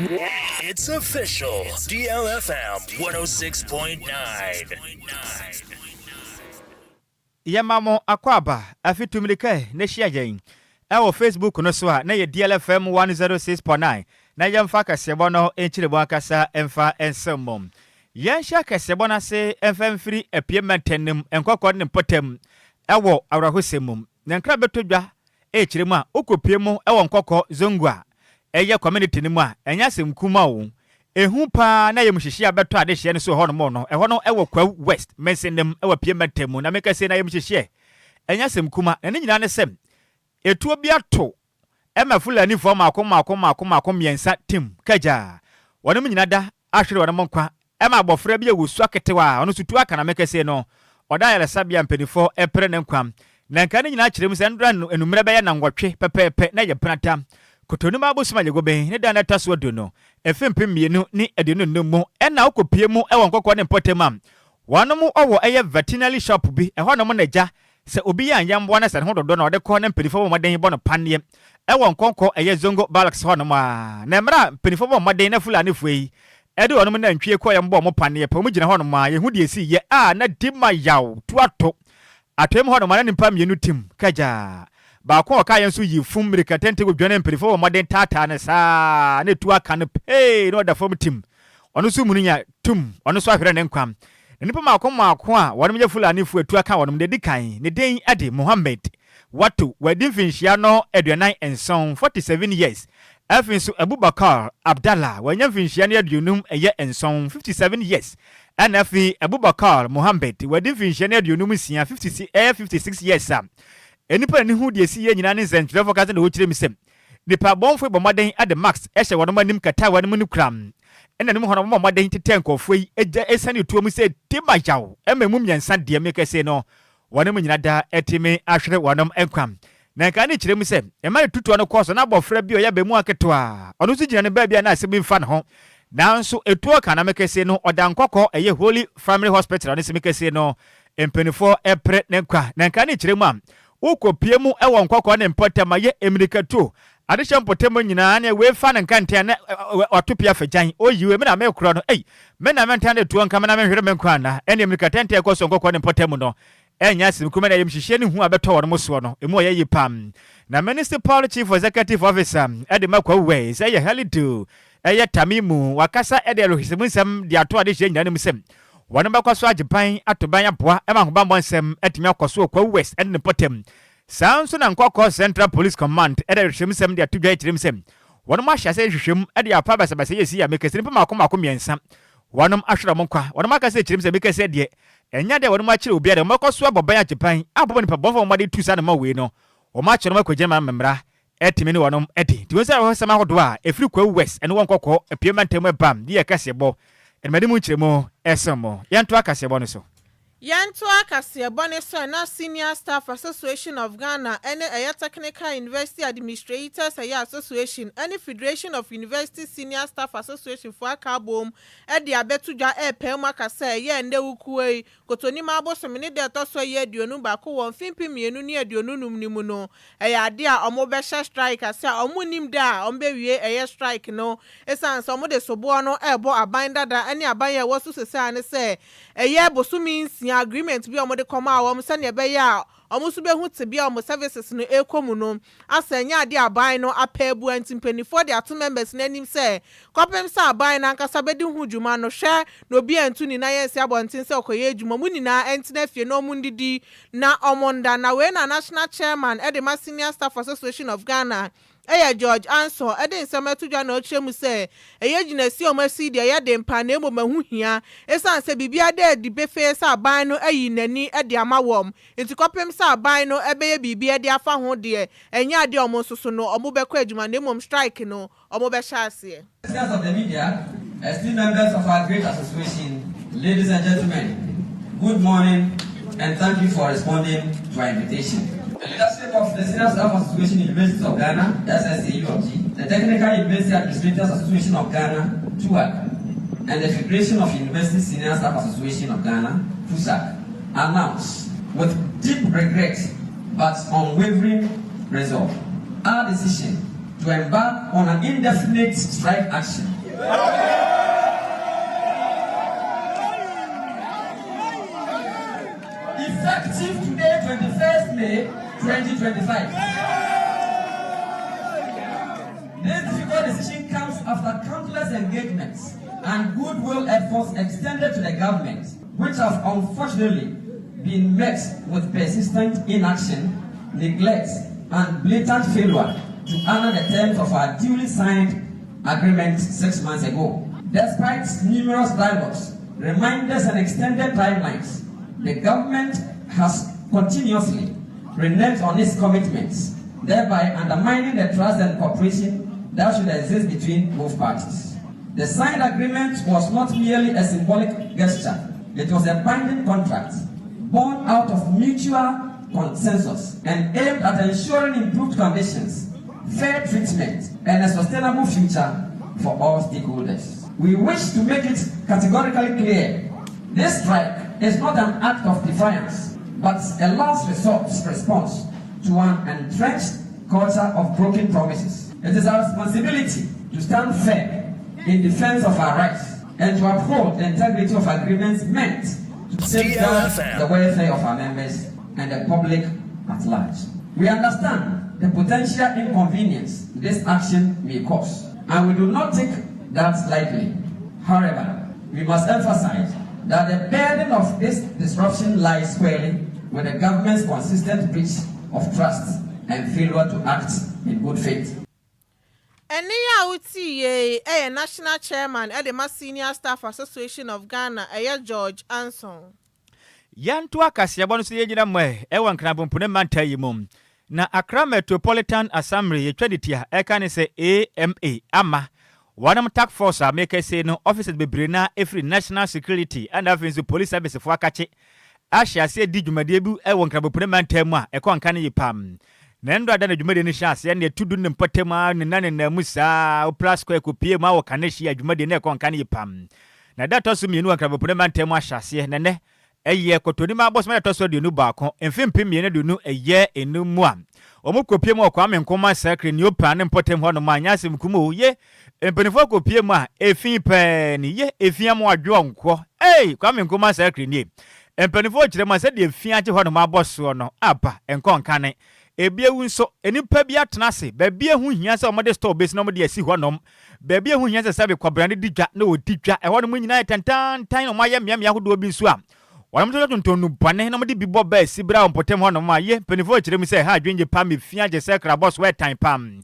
It's official. DLFM 106.9. Yɛma mo akwaaba afi tumirika na hyia yɛn ɛwɔ Facebook no so a na yɛ DLFM 106.9 na yɛmfa kaseɛbɔ no nkyerɛ mu ankasa mfa nsɛm mu. Yɛnhyɛ kaseɛbɔ no ase mfa mfiri Apue mantam no mu, Nkɔkɔ ne mpɔtam ɛwɔ awerɛhosɛm mu. Na nkra bɛtɔ dwa ɛkyerɛ mu a wokɔpue mu ɛwɔ Nkɔkɔ Zongo a ɛyɛ community no mu a, ɛnyɛ asɛm kuma o. Ehu paa na yɛmhyehye a bɛtɔ adehyeɛ no so wɔ hɔnom no. Ɛhɔ no ɛwɔ Kwawu West Mansin ɛwɔ Apue mantam mu. Na meka sɛ na yɛmhyehyeɛ ɛnyɛ asɛm kuma, na ne nyinaa ne sɛ etuo bi ato ɛma Fulanifoɔ maako maako maako maako mmiɛnsa tim kagyaa wɔn nyinaa da ahwere wɔn nkwa, ɛma abɔfra bi a wɔsu aketewa a ɔno nso tu aka. Na meka sɛ no ɔda ayaresabea, mpanimfoɔ ɛpere ne nkwa. Na nka ne nyinaa kyerɛ mu sɛ ndora enummerɛ bɛyɛ na 8 pɛpɛɛpɛ na yɛ penata Kotonimu abosom ayɛgoben ne dan no ɛtɔ so 20 efi 2025 mu, ɛna wokɔpie mu ɛwɔ Nkɔkɔ ne mpɔtam a wɔnom ɔwɔ ɛyɛ veterinary shop bi. Ɛhɔnom na gya sɛ obi yɛ anyɛmboa no sɛ ne ho dodo na ɔde kɔ ne mpanimfoɔ bɔ mmɔden bɔ no paneɛ ɛwɔ Nkɔnkɔ ɛyɛ Zongo Barracks hɔnom a. Na mmerɛ a mpanimfoɔ bɔ mmɔden na Fulanifoɔ yi ɛde wɔnom nantwie kɔ yɛn bɔ ɔmo paneɛ pɛ, ɔmo gyina hɔnom a yɛhu deɛ esi yɛ a na di ma yaw tu ato atɔm hɔnom a na nipa mmienu tim kagyaa. Baako a ɔka yɛn nso yi fum mmirika tente wɔ dwane. Mpanimfoɔ bɔ mmɔden taataa ne saa na etu aka no pee na ɔda fam tim. Ɔno nso mu no nya tum, ɔno nso ahwere ne nkwa. Na nipa mako mako a wɔn yɛ Fulanifoɔ etu aka wɔn deɛ di kan ne den ɛde Muhammed Wato, wadi mfinhyia no 47, 47 years. Afei nso Abubakar Abdallah, wanya mfinhyia no 57 ɛyɛ nson, 57 years. Ɛna afei Abubakar Muhammed, wadi mfinhyia no 56, 56 ɛyɛ 56 years. A nipa ne ho deɛ esi yɛ nyinaa ne nsɛntwerɛfoɔ kasa na wɔkyerɛ mu sɛ nipa bɔnfo bɔ mmɔden de mask ɛhyɛ wɔn anim kata wɔn anim no kura, ɛna ne mu hɔ no wɔbɔ mmɔden tetɛ nkɔfoɔ yi agya esiane tuo mu sɛ tema yaw ɛma emu mmiɛnsa deɛ mekɛse no wɔn mu nyinaa da ɛtumi ahwere wɔn nkwa. Na nka ne kyerɛ mu sɛ ɛma ne tutuo no kɔɔ so na abɔfra bi a ɔyɛ bɛmu aketewa, ɔno nso gyina ne baabi a na asɛm bi mfa ne ho, nanso etuo ka na mekɛse no ɔda Nkɔkɔ ɛyɛ Holy Family Hospital ne sɛ mekɛse no mpanimfoɔ ɛpere ne nkwa. Na nka ne kyerɛ mu a wokɔpie mu ɛwɔ Nkɔkɔ ne mpɔtam a yɛ mmirikatuo adehyɛ mpɔtam nyinaa ne wei fa ne nkanten na wato pia fagyan oyi wei me na mekorɔ no ei, me na mentan ne tuo nka me na menhwere me nkwa ana. Ɛne mmirikatɛntɛn ɛkɔ so Nkɔkɔ ne mpɔtam no ɛnyɛ asɛm kuma na yɛmhyehyɛ ne hu a bɛtɔ wɔn mo soɔ no emu ɔyɛ yi pam. Na Municipal Chief Executive Officer ɛde ma Kwawu sɛ ɛyɛ Halidu ɛyɛ Tamimu, wakasa ɛde ɛlɔhwesɛmu nsɛm de ato adehyɛ nyinaa no mu sɛ wɔn bɛkɔ so agye ban ato ban aboa ɛma ahobammɔ nsɛm atumi akɔ so wɔ Kwawu West ɛne ne mpɔtam. Saa nso na Nkɔkɔ Central Police Command ɛde ahwehwɛmu nsɛm de ato dwa akyerɛ mu sɛ wɔn ahyɛ ase hwehwɛmu ɛde apa basabasa yɛ si a mekɛse nipa mako mako mmiɛnsa wɔnom ahwere wɔn nkwa. Wɔnom akasa akyerɛ mu sɛ mekɛse deɛ ɛnya deɛ wɔnom akyerɛ obiara deɛ wɔbɛkɔ so abɔ ban agye ban abɔ nipa bɔnfɔ wɔn de tu saa nama wei no wɔn akyerɛ wɔn akɔgyina ma mmara ɛtumi ne wɔnom ɛdi. Nti wɔn sɛ ahɔsɛm ahodoɔ a ɛfiri Kwawu West ɛne wɔn Nkɔkɔ Apue mantam ɛbam de yɛ kaseɛbɔ ɛnumadi mu nkyerɛmu ɛsɛn mo. Yɛnto akaseɛbɔ no so. Yɛnto akaseɛbɔ ne so. Na Senior Staff Association of Ghana ɛne ɛyɛ Technical University Administrators ɛyɛ Association ɛne Federation of University Senior Staff Association fo aka abom ɛde abɛto dwa ɛɛpɛn mu aka sɛ ɛyɛ nnɛ wukuo yi Kotonim abosom ne deɛ ɛtɔ so ɛyɛ 21 wɔ mfe 2025 ne mu no ɛyɛ adeɛ a ɔmo bɛhyɛ strike ase a ɔmo nim da a ɔmo bɛwie ɛyɛ strike no, ɛsiane sɛ ɔmo de soboɔ no ɛɛbɔ aban dada ɛne aban a ɛwɔ so sesa ne sɛ ɛyɛ bosome 6 agreement bi a ɔmo de kɔma a wɔn sɛnea ɛbɛyɛ a ɔmo nso bɛhu tebea a ɔmo services no ɛrekɔ mu no asɛ ɛnyɛ adeɛ aban no apɛ abua. Nti mpanimfoɔ de ato members n'anim sɛ kɔpem sɛ aban no ankasa bɛdi ho dwuma no hwɛ na obi antu ne nan asi abɔnten sɛ ɔkɔyɛ adwuma mu nyinaa ɛntena fie na ɔmo ndidi na ɔmo nda. Na wei na national chairman ɛde ma Senior Staff Association of Ghana ɛyɛ George Anso ɛde nsɛm ɛto dwa na ɔkyerɛ mu sɛ ɛyɛ gyinasi a ɔmo asi deɛ ɛyɛ den pa na mmom ɛho hia, ɛsiane sɛ biribi ada adi pefee sɛ aban no ayi n'ani ɛde ama wɔn. Nti kɔpem sɛ aban no ɛbɛyɛ biribi ɛde afa ho deɛ, ɛnyɛ adeɛ a ɔmo nso so no ɔmo bɛkɔ adwuma na mmom strike no ɔmo bɛhyɛ aseɛ. Members of the media, esteemed members of our great association, ladies and gentlemen, good morning and thank you for responding to our invitation. The leadership of the Senior Staff Association Universities of Ghana, SSA of G, the Technical University Administrators Association of Ghana, TUAC, and the Federation of University Senior Staff Association of Ghana, FUSAG, announce with deep regret but unwavering resolve our decision to embark on an indefinite strike action. Effective today, 21st May 2025. This difficult decision comes after countless engagements and goodwill efforts extended to the government, which have unfortunately been met with persistent inaction, neglect, and blatant failure to honor the terms of our duly signed agreement 6 months ago. Despite numerous dialogues, reminders, and extended timelines, the government has continuously reneged on its commitments, thereby undermining the trust and cooperation that should exist between both parties. The signed agreement was not merely a symbolic gesture, it was a binding contract born out of mutual consensus and aimed at ensuring improved conditions, fair treatment, and a sustainable future for all stakeholders. We wish to make it categorically clear: this strike is not an act of defiance, but a last resort response to an entrenched culture of broken promises. It is our responsibility to stand firm in defense of our rights and to uphold the integrity of agreements meant to safeguard DLFM. the welfare of our members and the public at large. We understand the potential inconvenience this action may cause, and we do not take that lightly. However, we must emphasize that the burden of this disruption lies squarely with the government's consistent breach of trust and failure to act in good faith. Ɛne a wotii yei ɛyɛ National Chairman ɛde ma Senior Staff Association of Ghana, ɛyɛ George Anson. Yɛnto akaseɛbɔ no so, yɛgyina mmɔ ɛwɔ Nkrabompone manta yi mu na Accra Metropolitan Assembly, yɛtwa ne ti a ɛka ne sɛ AMA, ama wɔnom task force a meka sei no, officers bebree na ɛfiri National Security ɛna afei nso Police Service foɔ akakye ahyɛ aseɛ di dwumadie bi ɛwɔ Nkrabopone mantam mu a ɛkɔ nka no yi pam. Na ɛndo ada na dwumadie no hyɛ aseɛ ne ɛtu du ne mpɔtam a ne na nenam mu saa Opera Square kɔpie mu a wɔ Kaneshie a dwumadie no ɛkɔ nka no yi pam. Na ɛda ɛtɔ so mmienu wɔ Nkrabopone mantam mu ahyɛ aseɛ nɛnɛ ɛyɛ Kɔtɔnim abɔsɔm ɛtɔ so 21 mfe 2025 mu a wɔn kɔpie mu wɔ Kwame Nkrumah Circle ne Opa ne mpɔtam hɔnom a nyɛ asɛm kum o. Ye mpanimfoɔ kɔpie mu a efi pɛɛ ne ye efi amu adwo nkoɔ. Ei, Kwame Nkrumah Circle nie. Mpanimfoɔ kyerɛ mu a sɛdeɛ efi agye hɔnom abɔ soɔ no aba nkɔ nkane ebi ewu nso nipa bi atena ase baabi ehu hia sɛ wɔde store besi na wɔde asi hɔnom, baabi ehu hia sɛ sɛbi kwabrane di dwa na wɔdi dwa ɛhɔnom nyinaa yɛ tantantan na wɔn ayɛ mmeammea ahodoɔ bi nso a wɔn nso tontɔn nubɔne na wɔde bi bɔ bɛɛ si bere a wɔn mpɔtam hɔnom a ye mpanimfoɔ kyerɛ mu sɛ ha adwene gye pam efia gye sɛ krabɔ so ɛtan pam.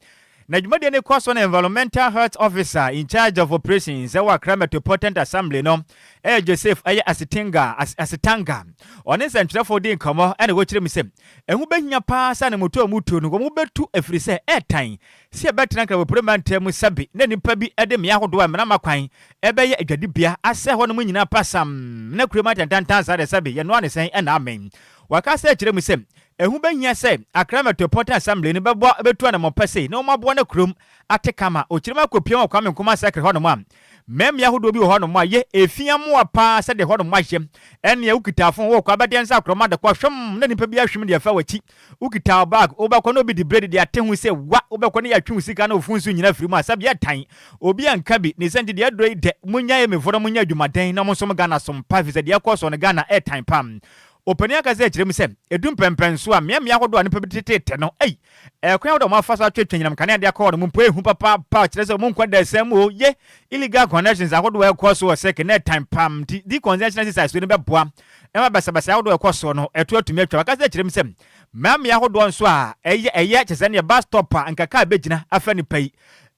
Na dwumadie no kɔ so no, environmental health officer in charge of operations ɛwɔ Accra Metropolitan Assembly no ɛyɛ Joseph ɛyɛ Asitinga Asitanga. Ɔne nsɛntwerɛfoɔ di nkɔmmɔ ɛna wɔkyerɛ mu sɛ ɛho bɛhia paa sɛ ne moto a mutuo no wɔn bɛtu ɛfiri sɛ ɛɛtan sɛ ɛbɛtena Nkrabopore mantam mu sɛbi na nipa bi ɛde mmea ahodoɔ a mmenama kwan ɛbɛyɛ adwadibea asɛ hɔ nom nyinaa pasam na kurom atantantan saa de sɛbi yɛnoa ne sɛn ɛna amen. Waka sɛ kyerɛ mu sɛ ɛho bɛhia sɛ Accra Metropolitan Assembly no bɛbɔ bɛtu anammɔpɛ sei na wɔn aboa no kurom ate kama. Okyerɛm akɔpia wɔ Kwame Nkrumah Circle hɔnom a mmarima ahodoɔ bi wɔ hɔnom a yɛ efi amoa paa sɛdeɛ hɔnom ahyɛ ɛnea wokita phone wɔkɔ abɛdeɛ nsa akorɔma de kɔ hwɛm na nipa bi ahwem deɛ ɛfa w'akyi. Wokita bag wobɛkɔ na obi de bread de ate ho sɛ wa wobɛkɔ ne yɛatwe wo sika na ofun so nyina firi mu a sɛbi ɛtan obi anka bi ne sɛ nti deɛ ɛdɔ yi dɛ munya yɛ mefo na munya adwumaden na mo nso mo Ghana som pa fi sɛ deɛ ɛkɔ so no Ghana ɛtan pam. Ɔpanin aka sɛ kyerɛ mu sɛ ɛdu mpɛmpɛnso a mmeammea ahodoɔ a nipa bi tetete no ei ɛkwan ahodoɔ a wɔafa so atwetwe nyinam kanea de akɔ hɔ no mu mpo ehu papaapa kyerɛ sɛ ɔmo nkɔ da ɛsɛm mu o. Ye illegal connections ahodoɔ a ɛkɔ so wɔ sɛke na ɛtan pam nti decongestion exercise no bɛboa ɛma basabasa ahodoɔ a ɛkɔ so no ɛto atumi atwa. Waka sɛ kyerɛ mu sɛ mmeammea ahodoɔ nso a ɛyɛ kyerɛ sɛ neɛ bus stop a nka kaa bɛgyina afa nipa yi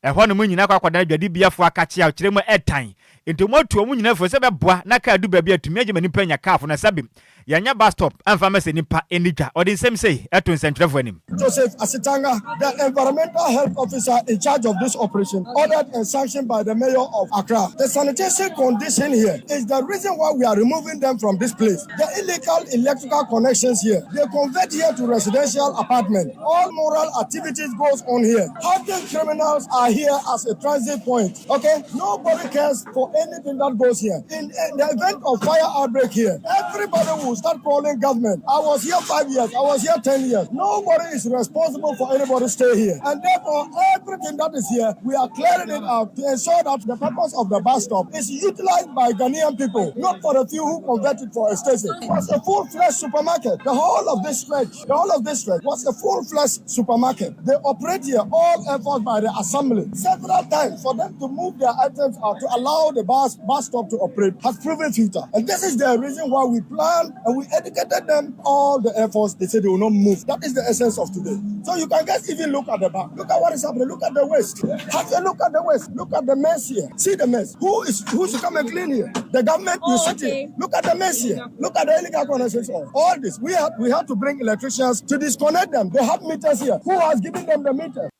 ɛhɔ nom nyinaa kɔ akɔdan adwadibiafoɔ akakye a kyerɛ mu ɛtan nti wɔn atu wɔn nyinaa fo sɛ bɛboa na kaa du baabi atumi agye ma nipa nya kaafo na sɛbi yɛnyɛ bus stop amfa ma sɛ nipa ani dwa. Ɔde nsɛm sei ɛto nsɛntwerɛfoɔ anim. Joseph Asitanga, the environmental health officer in charge of this operation, ordered and sanctioned by the mayor of Accra. The sanitation condition here is the reason why we are removing them from this place. The illegal electrical connections here, they convert here to residential apartment. All moral activities goes on here. Hardened criminals are here. here as a transit point. Okay, nobody cares for anything that goes here. In the event of fire outbreak here, everybody will start calling government. I was here 5 years. I was here 10 years. Nobody is responsible for anybody stay here, and therefore everything that is here, we are clearing it out to ensure that the purpose of the bus stop is utilized by Ghanaian people, not for the few who convert it for a station. It was a full-fledged supermarket. The whole of this stretch, the whole of this stretch was a full-fledged supermarket. They operate here, all efforts by the assembly several times for them to move their items out to allow the bus stop to operate has proven futile. And this is the reason why we planned and we educated them all the efforts. They said they will not move. That is the essence of today. So you can just even look at the back. Look at what is happening. Look at the waste. Have a look at the waste. Look at the mess here. See the mess. Who should come and clean here? The government, you sit here. Look at the mess here. Look at the illegal connections. All this. We have to bring electricians to disconnect them. They have meters here. Who has given them the meters?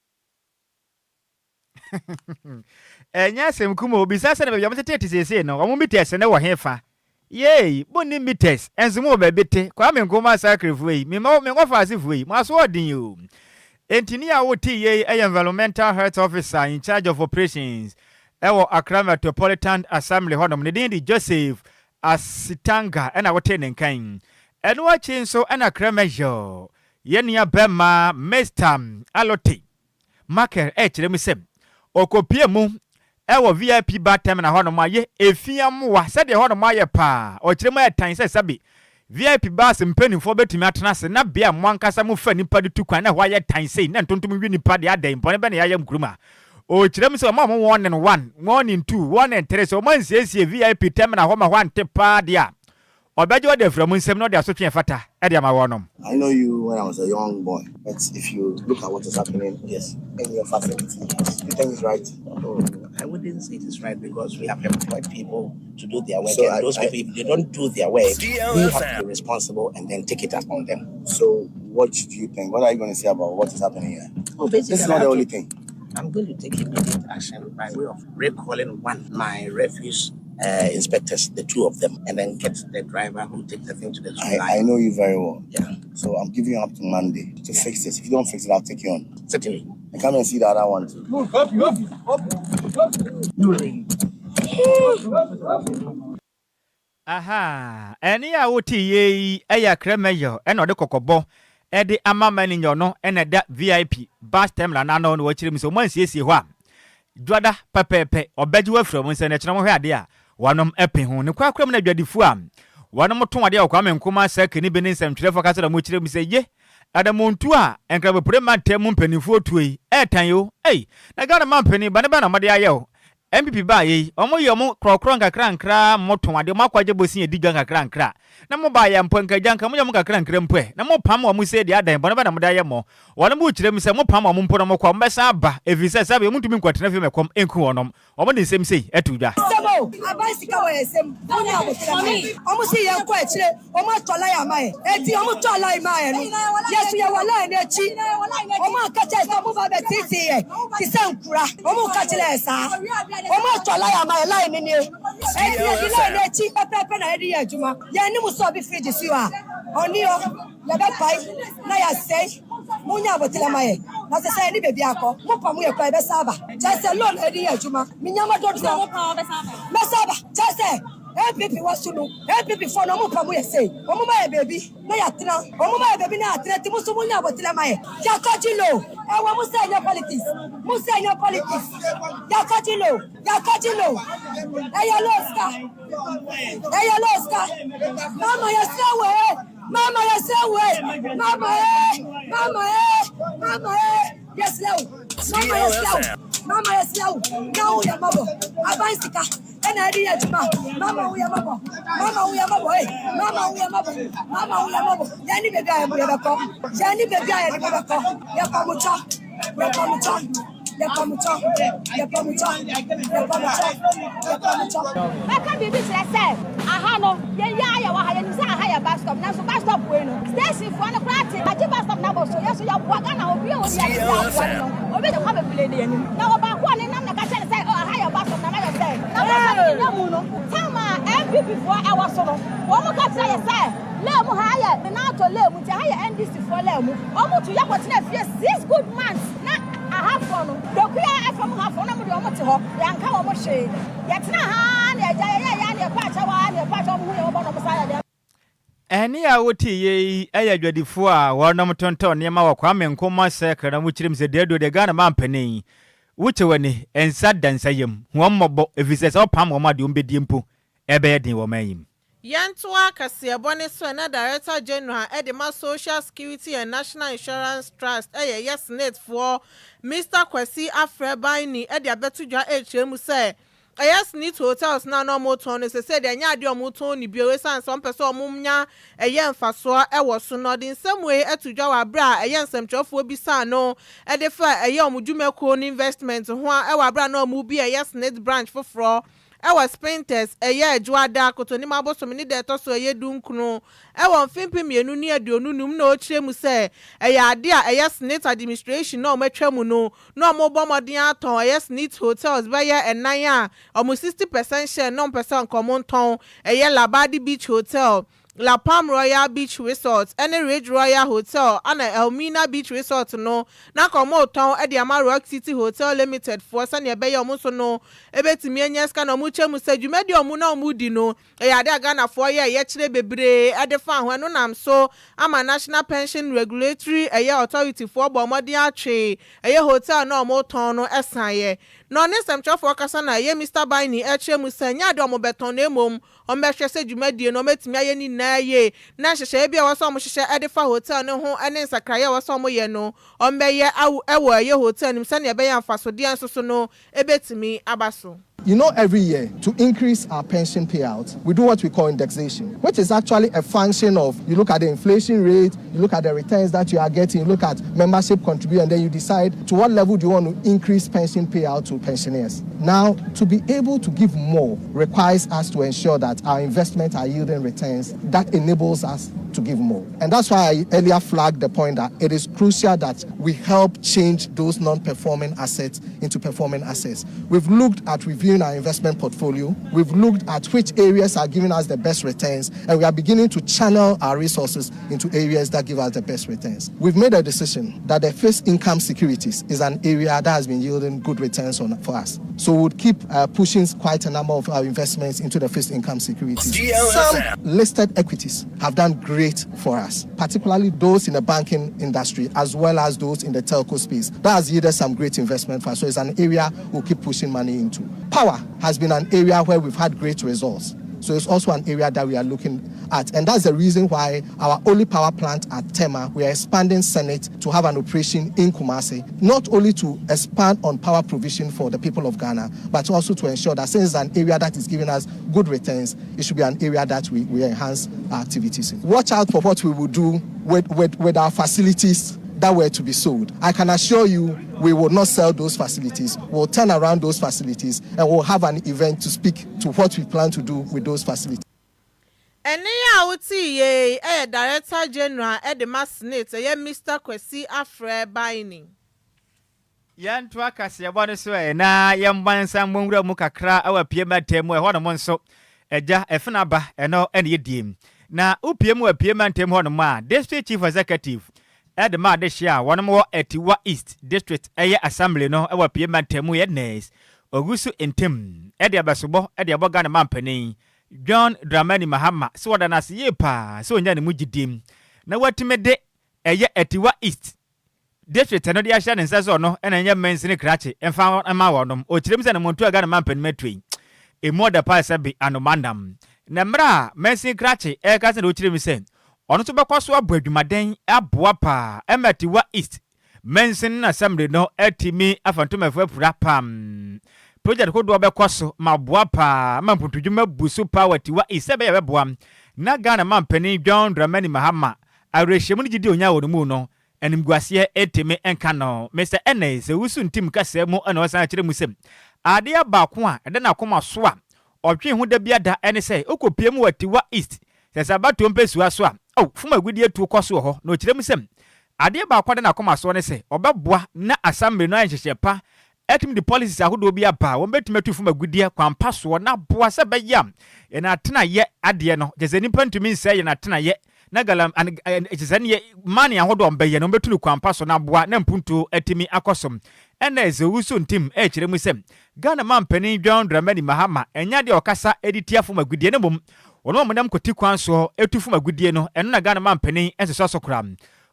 Ɛnyɛ asɛm kum o. Obisa sɛ na baabi a wɔtete seesei no, wɔn meters ne wɔ he fa? Yei monni meters ɛnso mo wɔ baabi te Kwame Nkrumah sakrefoɔ yi, mema me nkɔfa asefoɔ yi mo aso ɔden o. Enti ne a wote yei ɛyɛ environmental health officer in charge of operations ɛwɔ Accra Metropolitan Assembly hɔnom, ne din de Joseph Asitanga, ɛna wote ne nkan. Ɛno akyi nso ɛna Kremɛyɔ yɛn nua bɛrima Mr Alote Michael ɛkyerɛ mu sɛ ɔkɔpie mu ɛwɔ VIP bus terminal hɔnom ayɛ efi amoa sɛdeɛ hɔnom ayɛ paa. Ɔkyerɛ mu ayɛ tan sɛ sɛbi VIP bus mpanimfoɔ bɛtumi atena ase na bea mo ankasa mo fa nipa de tu kwan na ɛhɔ ayɛ tan sei na ntontom wi nipa de adɛn bɔne bɛ na yɛayɛ nkurom a. Ɔkyerɛ mu sɛ ɔma ɔmo warning one, warning two, warning three, sɛ ɔmo ansiesie VIP terminal hɔ ma hɔ ante paa deɛ a, ɔbɛgye ɔde afira mu nsɛm na ɔde asotwe ɛfata ɛde ama wɔnom. I know you when I was a young boy, but if you look at what is happening, in your facility, you think it's right? Oh, I wouldn't say it is right because we have employed people to do their work, So and those people, if they don't do their work, we have to DLFM. be responsible and then take it up on them. So what do you think? What are you going to say about what is happening here? Oh, basically, This is I not the have only to- thing. I'm going to take immediate action by way of recalling one, my refuse inspectors, the two of them, and then get the driver who takes the thing to the I know you very well. So I'm giving you up to Monday to fix this. If you don't fix it, I'll take you on. Certainly. And come and see the other one too. Aha, ɛne a wote yie yi ɛyɛ Akrɛmɛyɔ, ɛna ɔde kɔkɔbɔ ɛde ama manager no ɛna ɛda VIP bus terminal n'ano na wɔkyerɛ mu sɛ ɔmo ansiesie hɔ a, dwada pɛpɛɛpɛ ɔbɛgye wafiri ɔmo nsɛm n'akyerɛ mo hwɛ adeɛ a wɔnom ɛpe ho ne korakora mu. Na adwadifoɔ a wɔnom tɔn adeɛ wɔ Kwame Nkrumah sɛ ne bi ne nsɛmtwerɛfoɔ kasa na mo kyerɛ mu sɛ ye adamontu a nkrabopore mantam mu mpanimfoɔ tuo yi ɛɛtan o. Ei, na Ghana ma mpanin ba ne ba na ɔmɔde ayɛ o. NPP baa yi, ɔmo yɛ ɔmo korɔkorɔ nkakra nkra, mo tɔn adeɛ, ɔmo akɔgye bosi edi dwa nkakra nkra, na mo baa yɛ mpo nkagya nka mo yɛ mo kakra nkra mpo ɛ na mo pam ɔmo sɛ deɛ adan bɔne bɛ na mo de ayɛ mo. Wɔn mo kyerɛ mu sɛ mo pam ɔmo mpo na mo kɔ, ɔmo bɛsan aba efi sɛ sábɛ ɔmo ntumi nkɔtena fie mɛkɔm nku wɔnom. Ɔmo de nsɛm sei ɛto dwa. Sɛbo aban sika wɔ yɛn nsam, mo ní abotire ma yɛ. Ɔmo si yɛn kɔ akyire, ɔmo atɔ line ama yɛ. Eti ɔmo tɔ line ma yɛ no, yɛsu yɛ wɔ line n'akyi. Ɔmo aka kyerɛ sɛ ɔmo ba bɛ tete yɛ te sɛ nkura. Ɔmo ka kyerɛ yɛ saa, ɔmo atɔ line ama yɛ, line ni nie. Eti yɛdi line n'akyi pɛpɛɛpɛ na yɛde yɛ adwuma. Yɛn anim sɛ ɔbi fridge si hɔ a ɔni hɔ, yɛbɛpae na yɛasɛe. Mo nya abotire ma yɛ na sɛ yɛne baabi akɔ mo pa mo yɛ kora, yɛbɛsa aba. Kyerɛ sɛ loan yɛde yɛ adwuma, menyama dodoɔ mɛsa aba. Kyerɛ sɛ NPP wɔ so no, NPP fɔ no, ɔmo pa mo yɛ sei, ɔmo ma yɛ baabi na yɛatena, ɔmo ma yɛ baabi na yɛatena. Ti mo so mo nya abotire ma yɛ. Yɛakɔgye loan, ɛwɔ mo sɛ ɛnyɛ politics, mo sɛ ɛnyɛ politics. Yɛakɔgye loan, yɛakɔgye loan, ɛyɛ loan sika, ɛyɛ loan sika. Mama, yɛsrɛ wɔ mama, yɛsrɛ wɔ mama, mama, mama, yɛsrɛ wo mama, yɛsrɛ wo mama, yɛsrɛ wo na wo yɛ mɔbɔ. Aban sika ɛna ɛde yɛ adwuma. Mama, wo yɛ mɔbɔ, mama, wo yɛ mɔbɔ, ee, mama, wo yɛ mɔbɔ, mama, wo yɛ mɔbɔ. Yɛn ni baabi a yɛn yɛbɛkɔ, yɛn ni baabi a yɛde mo bɛkɔ. Yɛpa mo kyɔ, yɛpa mo kyɔ, yɛpa mo kyɔ, yɛpa mo kyɔ, yɛpa mo kyɔ, yɛpa mo kyɔ. Mɛka biribi kyerɛ sɛ aha no, yɛn yɛ ayɛ wɔ ha, yɛnim sɛ aha yɛ bus stop, nanso bus stop wei no, station foɔ no koraa te agye bus stop n'abɔ so. Yɛ so yɛboa Ghana, obi a obi a yɛ aboa no, obi de kɔ bebree de anim na ɔbaako a ne nam na ka kyerɛ ne sɛ ɔ aha yɛ bus stop na mayɛ sɛ na bus stop ne nam mu no. Time a NPP foɔ ɛwɔ so no, wɔn mo ka kyerɛ yɛ sɛ lane mu ha yɛ ne nan atɔ lane mu, nti ha yɛ NDC foɔ lane mu. Wɔn to yɛ kɔtena fie 6 good months na ahafoɔ. foɔ no, Dokuya fam ha foɔ na wɔn deɛ wɔn te hɔ, yɛanka wɔn hwee. Yɛtenaa ha ara na agya yɛyɛɛ yɛ ara na yɛkɔ akyɛw ara na yɛkɔ akyɛw wɔn hu yɛn mmɔbɔ na wɔn san yɛ dɛn. Ɛnne a wote yi yɛ adwadifoɔ a wɔnom tontɔn nneɛma wɔ Kwame Nkrumah Circle na wɔkyerɛ mu sɛ Deɛdo deɛ Ghana mampanin, wokyɛ w'ani, nsa da nsa yam, hu wɔn mmɔbɔ ɛfiri sɛ sɛ wopam wɔn a deɛ wɔbɛdie mpo ɛbɛyɛ den wɔ ɔman yi mu. Yɛntoa kaseɛbɔ no so ɛ na Director General de ma Social Security and National Insurance Trust yɛ yɛ Senate foɔ Mister Kwasi Afrɛ Baini de abɛto dwa rekyerɛ mu sɛ ɛyɛ Senate Hotels no a na wɔtɔn no sesei deɛ ɛnyɛ adeɛ a wɔtɔn no bio ɛsiane sɛ wɔmpɛ sɛ wɔnya ɛyɛ mfasoɔ wɔ so na ɔde nsɛm wei ato dwa wɔ aberɛ a ɛyɛ nsɛmtwerɛfoɔ bisaa no de fa ɛyɛ wɔn dwumakuo no investment ho wɔ aberɛ a na wɔrebue ɛyɛ Senate branch foforɔ Wɔ Spintex, ɛyɛ Dwoada, Kotonim abosome ne da ɛtɔ so ɛyɛ dunkron wɔ mfe 2025 na ɔkyerɛ mu sɛ ɛyɛ ade a ɛyɛ Senate administration na wɔatwa mu no na wɔrebɔ mmɔden atɔn ɛyɛ Senate hotels bɛyɛ ɛnan a wɔn 60 percent share na wɔmpɛ sɛ anka wɔntɔn ɛyɛ Labadi Beach Hotel, La Palm Royal Beach Resort ne Ridge Royal Hotel ana Elmina Beach Resort no na anka wɔretɔn de ama Rock City Hotel Limited foɔ sɛdeɛ ɛbɛyɛ wɔn nso no bɛtumi anya sika na wɔkyɛ mu sɛ dwumadie a wɔn na wɔredi no ɛyɛ adeɛ a Ghanafoɔ yɛ yɛkyerɛ bebree de fa ho ɛno nam so ama National Pension Regulatory ɛyɛ Authority foɔ bɔɔ mmɔden atwe ɛyɛ hotel no a wɔretɔn no saeɛ na ɔne nsɛmtwerɛfoɔ kasa na ɛyɛ Mister Biney ɛkyerɛ mu sɛ ɛnyɛ adeɛ a wɔbɛtɔn na mmom Wɔbɛhwɛ sɛ dwumadie no wɔatumi ayɛ ne nyinaa yie, na nhyehyɛeɛ bi a ɛwɔ sɛ wɔhyehyɛ de fa hotel no ho ne nsakraeɛ a ɛwɔ sɛ wɔyɛ no, wɔbɛyɛ wɔ ɛyɛ hotel no mu sɛdeɛ ɛbɛyɛ a mfasodeɛ nso so no bɛtumi aba so. You know every year to increase our pension payout, we do what we call indexation, which is actually a function of you look at the inflation rate, you look at the returns that you are getting, you look at membership contribution, and then you decide to what level do you want to increase pension payout to pensioners. Now, to be able to give more requires us to ensure that our investments are yielding returns that enables us to give more. And that's why I earlier flagged the point that it is crucial that we help change those non-performing assets into performing assets. We've looked at reviewing our investment portfolio. We've looked at which areas are giving us the best returns, and we are beginning to channel our resources into areas that give us the best returns. We've made a decision that the fixed income securities is an area that has been yielding good returns on, for us. So we'll keep pushing quite a number of our investments into the fixed income securities. Some listed equities have done great for us, particularly those in the banking industry as well as those in the telco space. That has yielded some great investment for us. So it's an area we'll keep pushing money into. Power has been an area where we've had great results. So it's also an area that we are looking at. And that's the reason why our only power plant at Tema, we are expanding cenit to have an operation in Kumasi, not only to expand on power provision for the people of Ghana, but also to ensure that since it's an area that is giving us good returns, it should be an area that we, we enhance our activities in. Watch out for what we will do with, with, with our facilities that were to be sold. I can assure you we will not sell those facilities. We'll turn around those facilities and we'll have an event to speak to what we plan to do with those facilities. Ɛnne a wotee yei yɛ Director General de ma SSNIT, ɛyɛ Mister Kwasi Afrɛ Baini. Yɛntoa kaseɛbɔ no so ɛ na yɛmmɔ nsa mmɔ nwura mu kakra wɔ Apue mantam mu. Ɛhɔnom nso, agya ɛfena aba, ɛno na yɛdie. Na wopue mu wɔ Apue mantam hɔnom a, District Chief Executive de ma adehyeɛ a wɔnom wɔ Atiwa East District ɛyɛ Assembly no wɔ Apue mantam mu yɛ Nurse Owusu Ntim de abasobɔ de abɔ Ghana manpanin John Dramani Mahama sɛ wɔda no ase yie paa sɛ ɔnya ne mu gyidie na watumi de ɛyɛ Atiwa East District no de ahyɛ ne nsa sɛ ɔno na ɛnyɛ mansini krakye mfa mma wɔnom. Ɔkyerɛ mu sɛ anammɔntuo a Ghana manpanin atu yi, ɛmu ɔdɛ paa sɛ be anoma nam. Na mmerɛ a mansini krakye rekasa na ɔkyerɛ mu sɛ ɔno nso bɛkɔ so abɔ adwumaden aboa paa ma Atiwa East mansin no assembly no atumi afa ntomafo apura pam. Project hodoɔ bɛkɔ so ma aboa paa ma mpuntudwuma abu so paa wɔ Atiwa East sɛ ɛbɛyɛ a ɛbɛboa na Ghana manpanin John Dramani Mahama awerɛhyɛmu ne gyidie a ɔnyaa wɔ ne mu no Animguaseɛ ntumi nka no. Mister Ernest Owusu Ntim kasaa mu na ɔsan kyerɛ mu sɛ, adeɛ baako a ɛda n'akoma so a ɔdwen ho da biara da ne sɛ ɔkɔpue mu wɔ Atiwa East sɛ sɛ abatoɔ mpɛsua so a, oh, fam agudeɛ tuo kɔ so wɔ hɔ. Na ɔkyerɛ mu sɛ, adeɛ baako a ɛda n'akoma soɔ ne sɛ ɔbɛboa na Assembly no ayɛ nhyehyɛɛ pa atumi de policies ahodoɔ bi aba a wɔbɛtumi atu fam agudeɛ kwan pa soɔ na aboa sɛ ɛbɛyɛ a yɛn atenayɛ adeɛ no, kyerɛ sɛ nnipa ntumi nsɛe yɛn atenayɛ. na galam an kyerɛ sɛ neɛ mane ahodoɔ a wɔbɛyɛ no wɔbɛtu no kwan pa so na aboa na mpuntuo atumi akɔ so. Ɛna Owusu Ntim ɛrekyerɛ mu sɛ Ghana manpanin John Dramani Mahama ɛnyɛ adeɛ a ɔkasa de tia fam agudeɛ na mmom wɔn a wɔnam kwati kwan soɔ tu fam agudeɛ no ɛno na Ghana manpanin nsosɔ so koraa.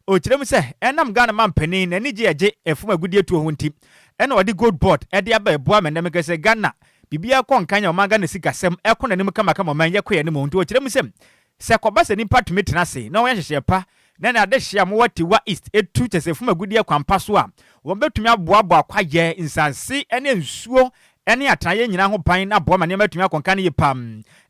Ɔkyerɛ mu sɛ ɛnam Ghana manpanin n'anigye a ɛgye fam agudeɛ tuo ho nti ɛna ɔde Gold Board de aba ɛboa ma nnɛ meka sɛ Ghana biribiara kɔ nkan a ɔman Ghana sikasɛm ɛkɔ n'anim kamakama ɔman yɛkɔ yɛn anim nti ɔkyerɛ mu sɛ Sɛ ɛkɔba sɛ nnipa tumi tena ase na wɔyɛ nhyehyɛe pa na ne adehye a wɔwɔ Atiwa East tu kyɛ sɛ fam agudeɛ kwan pa so a, wɔbɛtumi aboaboa kwaeɛ, nsase ne nsuo ne atenaeɛ nyinaa ho ban na aboa ma nneɛma atumi akɔ nkan yie pa.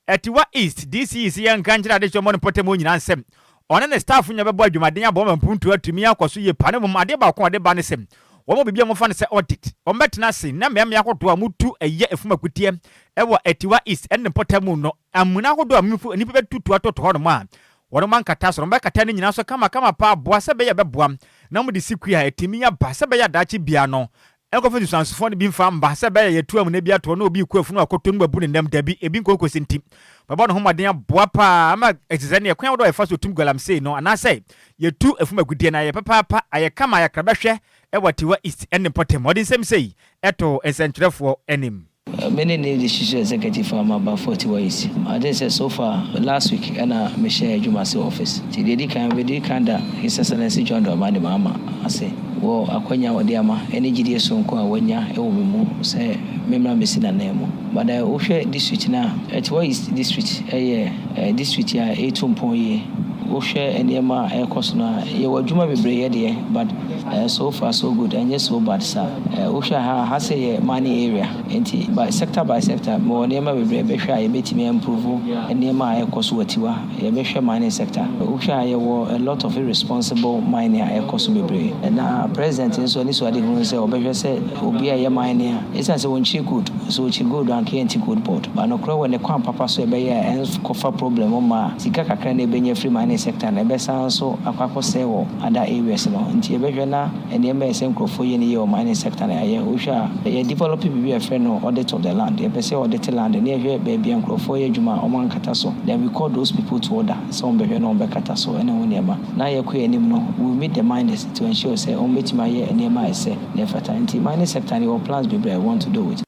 Atiwa East DCE se yɛnka nkyerɛ adehye a wɔwɔ ne mpɔtam hɔ nyinaa sɛ ɔne ne staff nyinaa bɛbɔ adwumaden aboa ma mpuntuo atumi akɔ so yie pa na mmom adeɛ baako a ɔde ba ne sɛ wɔwɔ biribi a wɔfa no sɛ audit. Wɔbɛtena ase na mmeammea ahodoɔ a wɔtu ɛyɛ fam agudeɛ wɔ Atiwa East ne ne mpɔtam no Amuna ahodoɔ a nnipa bɛtutu atoto hɔnom a wɔn ankata so no, wɔbɛkata ne nyinaa so kamakama paa aboa sɛ ɛbɛyɛ a ɛbɛboa na wɔde sikue a ɛtumi aba sɛ ɛbɛyɛ a daakye biara no nkɔfa nsusuansofoɔ no bi mfa mma sɛ ɛbɛyɛ a yɛtu amuna bi ato hɔ na obi rekɔ afunu akɔtɔ no wabu ne nam. Dabi, ebi nkɔnkɔsi nti wɔbɛbɔ ne ho mmɔden aboa paa ama ɛte sɛ neɛ kwan ahodoɔ a yɛfa so tum galamsey no anaasɛ yɛtu afum agudeɛ no ayɛ papaapa, ayɛ kama, ayɛ krabɛhwɛ wɔ Atiwa East ne mpɔtam. Wɔde nsɛm sei too nsɛntwerɛfoɔ anim. Me ne new district executive a maba Fort Worth. I think sɛ so far last week ɛna me hyɛɛ adwuma ase wɔ office. Nti deɛ edi kan medi kan da His Excellency John Dramani Mahama ase wɔ akwanya a ɔde ama ɛne gyidie sononko a wanya wɔ me mu sɛ me mmra mmɛsi n'anan mu. But wo hwɛ district no a, Atiwa East district yɛ district a ɛretu mpɔn yie. Wo hwɛ nneɛma a ɛrekɔ so no a, yɛwɔ adwuma bebree yɛ deɛ but so far so good, ɛnyɛ so bad saa. Wohwɛ ha a, ha sɛ yɛ mining area nti by sector by sector mewɔ nneɛma bebree a yɛbɛhwɛ a yɛbɛtumi a improve nneɛma a ɛrekɔ so wɔ Atiwa. Yɛbɛhwɛ mining sector. Wohwɛ a yɛwɔ a lot of irresponsible mining a ɛrekɔ so bebree. Na president nso anisoadehunu ne sɛ ɔbɛhwɛ sɛ obi a ɛyɛ mining a, ɛsiane sɛ wɔnkyiri gold, sɛ ɔkyiri gold a anka yɛnte gold board. But nokorɛ wɔ ne kwan papa so a ɛbɛyɛ a ɛnkɔfa problem mma a, sika kakra no a ɛbɛnya afiri mining sector no ɛbɛsan nso akɔ akɔsɛe wɔ other areas no. Nti yɛbɛhwɛ na Nneɛma a ɛsɛ nkurɔfoɔ yɛ no yie wɔ mining sector no yɛayɛ. Wohwɛ a, yɛ develop biribi a yɛfrɛ no audit of the land. Yɛpɛ sɛ yɛ audit land no na yɛhwɛ baabi a nkurɔfoɔ yɛ adwuma a wɔankata so. Then we call those people to order sɛ wɔbɛhwɛ na wɔbɛkata so ne ho nneɛma. Na yɛkɔ yɛn anim no, we will meet the miners to ensure sɛ wɔbɛtumi ayɛ nneɛma a ɛsɛ na ɛfata. Nti mining sector no yɛwɔ plans bebree a we want to do with.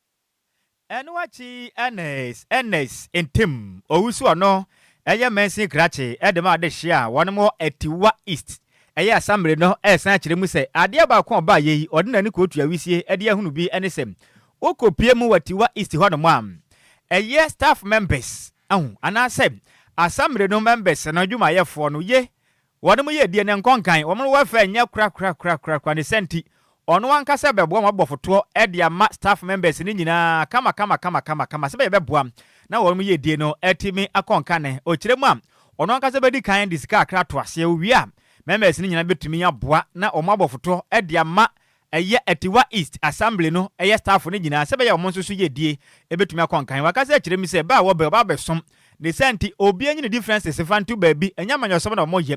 Ɛno akyi Ernest Ernest Ntim Owusu ɔno yɛ mansin krakye de ma adehye a wɔnom wɔ Atiwa East ɛyɛ asammere no resan akyerɛ mu sɛ adeɛ baako a ɔbaeɛ yi ɔde n'ani kɔɔtua wisie de ahunu bi ne sɛ wokɔpue mu wɔ Atiwa East hɔnom a ɛyɛ staff members ahu anaasɛ asammere no members no adwumayɛfoɔ no ye Wɔnom yɛ die ne nkɔnkan, wɔn welfare nyɛ korakorakorakorakora ne saa nti ɔno ankasa bɛboa ma wabɔ fotoɔ de ama staff members no nyinaa kama kama kama kama kama sɛbɛyɛ ɛbɛboa na wɔnom yɛ die no atumi akɔ nkane. Ɔkyerɛ mu a, ɔno ankasa bɛdi kan de sika kakra ato aseɛ, ɔwie a members no nyinaa bɛtumi aboa na wɔn abɔ fotoɔ de ama Ɛyɛ Atiwa East Assembly no yɛ staff no nyinaa sɛ ɛbɛyɛ a wɔn nso so yiedie bɛtumi akɔ nkan. Wakasa akyerɛ mi sɛ bɛ a wɔbɛ wɔba abɛsom. Ne saa nti obiara nyi ne differences mfa nto baabi, ɛnyɛ amanyɔsɛm na wɔyɛ.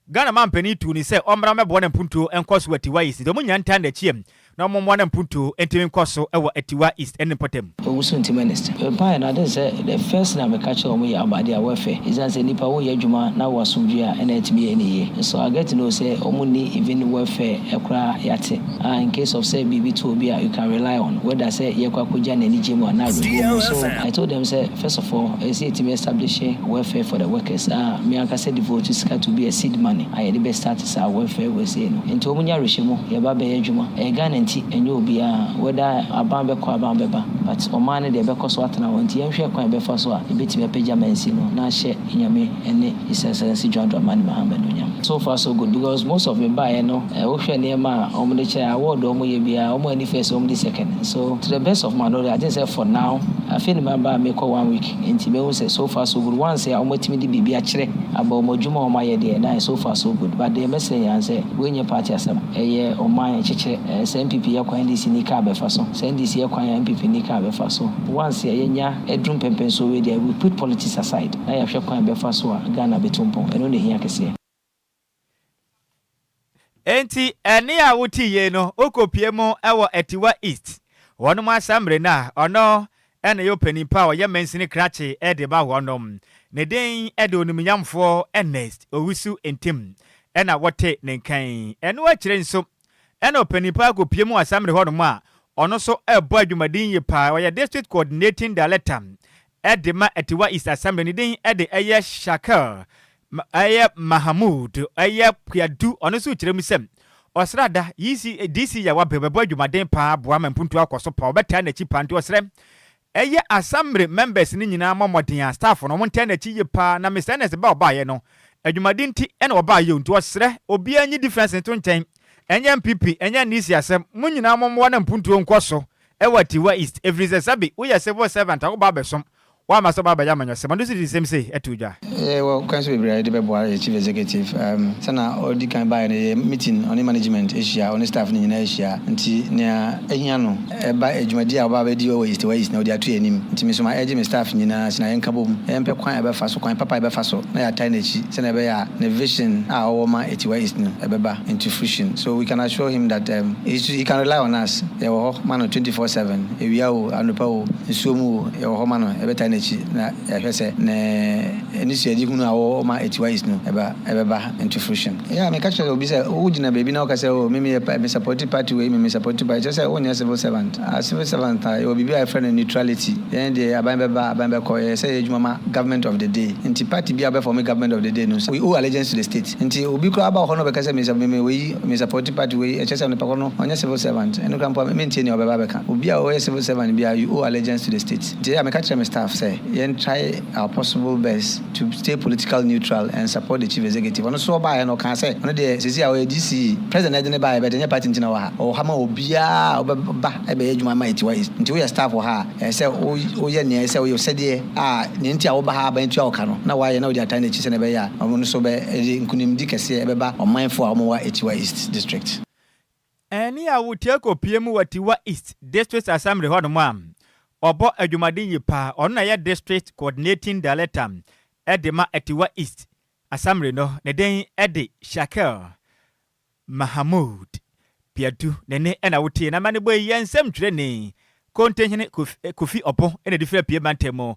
Ghana manpanin tuu no sɛ ɔmmra mmɛboa na mpuntuo nkɔ so wɔ Atiwa East nti wɔn nyinaa ntaa n'akyi na wɔmmoa na mpuntuo ntumi nkɔ so wɔ Atiwa East ne ne mpɔtam. Owusu nti Minister. Mepaeɛ no, I think sɛ the first thing a meka kyerɛɛ wɔn yɛ about their welfare. Ɛsiane sɛ nnipa woyɛ adwuma na wowɔ asomdwoeɛ a ɛna ɛtumi yɛ no yie. So I get to know sɛ wɔn nni even welfare koraa yɛate a in case of sɛ biribi to obi a you can rely on whether sɛ yɛkɔ akɔgya no anigye mu anaa awerɛhoɔ mu. So I told them sɛ first of all ɛsɛ sɛ yɛtumi establish welfare for the workers a me ankasa devote sika to be a seed money a yɛde bɛ start saa welfare wei sei no. Nti wɔn nya awerɛhyɛmu yɛba bɛyɛ adwuma. Ɛyɛ Ghana nti ɛnyɛ obiara whether aban bɛkɔ aban bɛba but ɔman no deɛ ɛbɛkɔ so atena hɔ nti yɛnhwɛ kwan a yɛbɛfa so a yɛbɛtumi apagya mansin no na ahyɛ Nyame ne His Excellency John Dramani Mahama anuonyam. So far so good because most of me baeɛ no wohwɛ nneɛma a wɔde kyerɛ award a wɔyɛ biara wɔn ani first wɔn di second so to the best of my knowledge I think sɛ for now afei na maba a mekɔ one week nti mehu sɛ so far so good once a wɔatumi de biribi akyerɛ about wɔn adwuma a wɔayɛ deɛ na so far so good but deɛ mɛsrɛ nyinaa ne sɛ wei nyɛ party asɛm ɛyɛ ɔman kyekyerɛ sɛ NPP yɛ kwan NDC ni car bɛfa so sɛ NDC yɛ kwan a NPP ni car bɛfa so once a yɛnya aduru mpɛnpɛnsoɔ wei deɛ we put politics aside na yɛahwɛ kwan a yɛbɛfa so a Ghana bɛtu mpɔn ɛno na ɛhia kɛseɛ. Enti ɛnne a wote yei no wokɔpue mu wɔ Atiwa East wɔnom asambre no a ɔno na ɛyɛ ɔpanin pa a ɔyɛ mansini krakye de ma wɔnom. Ne din de Onimnyamfoɔ Ernest Owusu Ntim na wɔte ne nka yi. Ɛno akyire nso na ɔpanin pa akɔpue mu wɔ Assembly hɔnom a ɔno nso rebɔ adwumaden yie pa ara. Ɔyɛ District Coordinating Director de ma Atiwa East Assembly. Ne din de ɛyɛ Shakir ɛyɛ Mahamood ɛyɛ Kuadu. Ɔno nso rekyerɛ mu sɛ ɔsrada EC, DC yɛ wabɛ bɛbɔ adwumaden paa aboa ma mpuntuo akɔ so paa. Ɔbɛtaa n'akyi paa nti ɔsrɛ ɛyɛ Assembly members no nyinaa mmɔ mmɔden a staff no wɔn ntaa n'akyi yie paa na Mister Ernest ba ɔbaeɛ no adwumaden nti ɛna ɔbaeɛ o nti ɔsrɛ obiara nyi difference nto nkyɛn ɛnyɛ NPP ɛnyɛ NDC asɛm mo nyinaa mommoa na mpuntuo nkɔ so ɛwɔ Atiwa East ɛfiri sɛ sɛbe woyɛ civil servant a woba abɛsom Woamma sɛ ɔba abɛyɛ amanyɔsɛm. Ɔno nso de nsɛm sei too dwa. Yɛwɔ kwan so bebree a yɛde bɛboa yɛ Chief Executive. Sɛnea ɔdi kan baeɛ no, yɛyɛ meeting, ɔne management ahyia, ɔne staff no nyinaa ahyia. Nti nea ahia no, ɛba dwumadi a ɔba abɛdi wɔ East West na ɔde ato yɛn anim. Nti me nso ma urge me staff nyinaa sɛ na yɛnka bom, na yɛmpɛ kwan a yɛbɛfa so, kwan papa a yɛbɛfa so na yɛatae n'akyi sɛnea ɛbɛyɛ a ne vision a ɔwɔ ma Atiwa East no ɛbɛba into fruition. So we can assure him that he can rely on us. Yɛwɔ hɔ ma no 24/7, awia o, anɔpa o, nsuo mu o, yɛwɔ hɔ ma no, yɛbɛtaa n'akyi na yɛahwɛ sɛ ne anisoadehunu a ɔwɔ ma Atiwa East no ɛba ɛbɛba into fruition. Yeah, meka kyerɛ obi sɛ wogyina baabi na woka sɛ oh me meyɛ me supporti party wei, me me supporti party, kyerɛ sɛ wonyɛ civil servant. As civil servant a, yɛwɔ biribi a yɛfrɛ no neutrality. Yɛn deɛ aban bɛba, aban bɛkɔ, yɛyɛ sɛ yɛyɛ adwuma ma government of the day. Nti party biara a ɔbɛfɔme government of the day no, we owe allegiance to the state. Nti obi koraa ba wɔ hɔ na ɔbɛka sɛ me me me wei, me supporti party wei, ɛkyerɛ sɛ onipa korɔ no ɔnyɛ civil servant. Ɛno koraa mpo a mentie nea ɔbɛba abɛka. Obi a ɔyɛ civil servant biara you owe allegiance to the state. Nti ɛyɛ a meka kyerɛ me staff sɛ yɛn try our possible best to stay political neutral and support the chief executive. Ɔno nso ɔbaeɛ no ɔkaa sɛ ɔno deɛ seesei a ɔyɛ DCE, president na ɛde no baeɛ but ɛnyɛ party nti na ɔwɔ ha. Ɔwɔ ha ma obiara a ɔbɛba bɛyɛ adwuma ama Atiwa East. Nti woyɛ staff wɔ ha a ɛsɛ sɛ woyɛ nea ɛsɛ sɛ woyɛ sɛdeɛ a nea nti a woba ha aban tua wo ka no na woayɛ na wode ataa n'akyi sɛdeɛ ɛbɛyɛ a ɔno nso bɛ de nkunimdi kɛseɛ bɛba ɔmanfoɔ a wɔwɔ Atiwa East District. Ɛnne a wotie kɔpue mu wɔ Atiwa East District Assembly hɔnom a ɔbɔ adwumaden yie paa, ɔno na ɛyɛ District Coordinating Director de ma Atiwa East Assembly no, ne din de Shakil Mahamood Piadu, ne nne na wotie. Na amanebɔ yi yɛ nsɛmtwerɛni Kontehene Kofi Ɔbo na ɛde firi Apue Mantam mu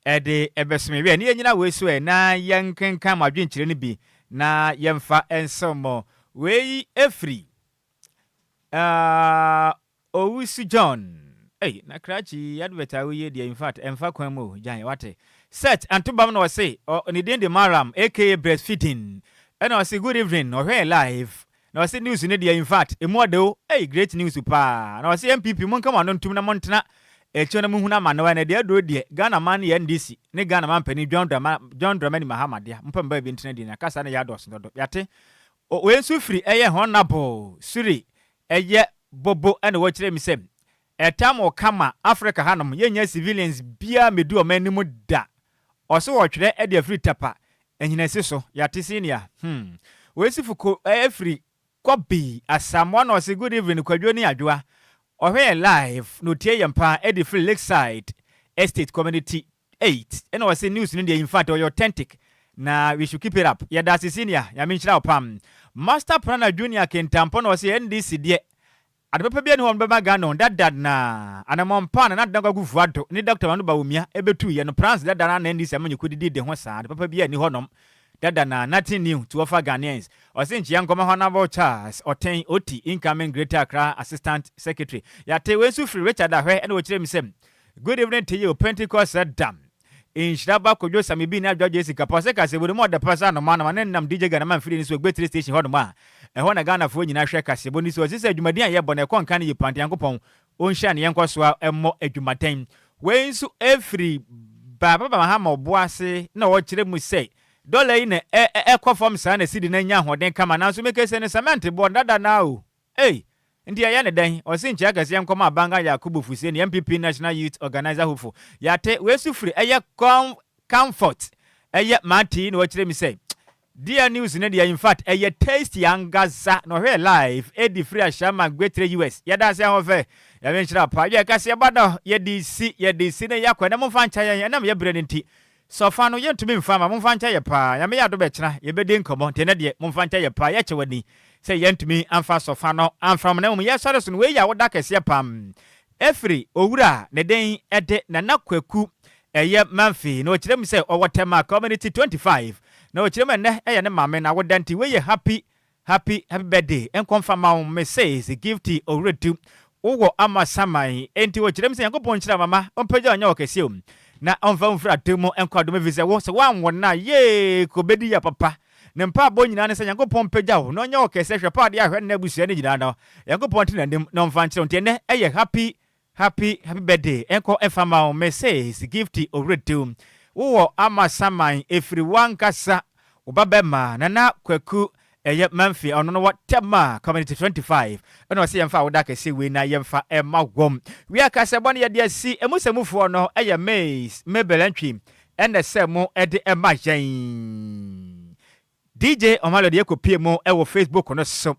de bɛsome. Wiɛ, ne yɛnyina wei so ɛ na yɛnkenkan mo adwenkyerɛ no bi na yɛmfa nsew mo. Wei firi uh, Owusu John. Ei, na krakye yi advert a woyie deɛ infact ɛmfa kwan mu o, gyae wate. Seth Antobam na ɔse ɔ ne din de Maram aka breastfeeding ɛna ɔse good evening ɔhwɛ yɛn live na ɔse news no deɛ infact emu ɔdɛ o, ei great news paa na ɔse NPP monka mo ano ntom na montena akyire na monhunu amane o ɛnɛ deɛ aduro deɛ Ghana man ne NDC ne Ghana man panin John John Dramani Mahama dea mompɛ mo baabi ntena die na kasa no yɛ adɔɔso dodo yɛate o wei nso firi ɛyɛ Hon'able Suri Ɛyɛ bobo na wɔkyerɛ mi sɛ ɛtam wɔ kama Africa hanom yɛnnya civilians biaa mmɛdu ɔman no mu da ɔse wɔtwerɛ de afiri tapa anyinasi so yɛate senior hmm wei si fo firi Kɔbi Asamoah na ɔse good evening Kwadwo ne Adwoa ɔhwɛ yɛn live na ɔtie yɛn paa ɛde firi Lakeside Estate Community 8 ɛna ɔse news no deɛ infact ɔyɛ authentic na we should keep it up yɛdase senior Nyame nhyira wo pam Master Planner Junior Kintampo na ɔse NDC deɛ ade papa biara nni hɔ a ɔmo bɛma Ghana o dada na anamɔn pa a Nana Dankwa Akufo Addo ne Doctor Manu Bawumia ɛbɛtuu yɛ no plans dada na na NDC amanyɔkuo didi de ho saa ade papa biara nni hɔ nom dada na nothing new to offer Ghanaians ɔse nkyea nkɔma Honourable Charles Oteng Oti incoming Greater Accra Assistant Secretary yɛate wei nso firi Richard Ahwɛ ɛna ɔkyerɛ mu sɛ Good evening to you Pentecost Dam Nhyira ba Kojo Sami bi ne Adwoa Jessica pa ɔsɛ kaseɛbɔ no mu ɔdɛ pa sɛ anoma anoma ne nam DJ Ghana man firi ne so Ogbetire station hɔ nom a ɛhɔ na Ghanafoɔ nyinaa hwɛ kaseɛbɔ no so ɔse sɛ adwumaden a yɛbɔ no ɛkɔ nka no yie paa nti Nyankopɔn ɔnhyira ne yɛnkɔ so a mmɔ adwumaden Wei nso ɛfiri Baba Mahama Ɔboase na ɔkyerɛ mu sɛ dɔla yi na ɛkɔ fam saa na sidi no anya ahoɔden kama nanso mekese no cement boɔ no dada no ara o Ei! Nti yɛyɛ no dɛn? Ɔse nkyia kɛseɛ nkɔma Abanga Yakubu Fuseni, NPP National Youth Organiser hopeful. Yɛate, wei nso firi ɛyɛ Comfort, ɛyɛ Marty na ɔkyerɛ mi sɛ, Dear news no deɛ infact ɛyɛ tasty ankasa na ɔhwɛɛ live ɛdi firi Ashaiman Gbetre US. Yɛda ase ahoɔfɛ, Nyame nhyira wo paa. Yɛ kaseɛ ba no yɛde si, yɛde si na yɛakɔ ɛnɛ momfa nkyɛ yɛn ɛnam yɛ berɛ no nti. Sɔfa no yɛntumi mfa mma, momfa nkyɛ yɛ paa. Nyame yɛ adom ɛkyena yɛbɛdi nkɔmmɔ, nti ɛnɛ deɛ momfa nkyɛ yɛ paa. Yɛkyɛ w'ani sɛ yɛntumi amfa sɔfa no amfra mo na mmom yɛsɔre so no, wei yɛ awoda kɛseɛ pam. Ɛfiri owura a ne den de Nana Kwaku ɛyɛ Mamfi na ɔkyerɛ mu sɛ ɔwɔ Tema Community 25 na ɔkyerɛ mu ɛnnɛ ɛyɛ ne maame n'awoda nti wei yɛ happy happy happy birthday nkɔ mfa ma wo Mrs Gifty Owuredu wowɔ Amasaman enti ɔkyerɛ mu sɛ Nyankopɔn nhyira mama ɔmpagya ɔnyɛ wo kɛseɛ o na ɔmfa wo mfiri adom mu nkɔ adom efisɛ wo sɛ woanwo no a yee kɔbɛdi ya papa Ne mpaabɔ nyinaa ne sɛ Nyankopɔn mpagya wo na ɔnyɛ wo kɛse hwɛ paa deɛ ahwɛ nnɛ abusua no nyinaa no Nyankopɔn nte nanim na ɔmfa nkyerɛ wo nti ɛnɛ ɛyɛ happy happy happy birthday ɛnkɔ ɛmfa ma wo Mrs Gifty Owuredu wowɔ Amasaman ɛfiri wankasa wo ba bɛma Nana Kwaku ɛyɛ Mamfi ɔno no wɔ Tema Community 25 ɛna ɔsɛ yɛmfa awoda kɛse wei na yɛmfa ɛma wɔm wia kasɛbɔ no yɛde asi ɛmu sɛ mufoɔ no ɛyɛ Miss Mabel Antwi Ɛna sɛ mo de ɛma yɛn. DJ Omalo deɛ kɔ pie mu wɔ Facebook no so.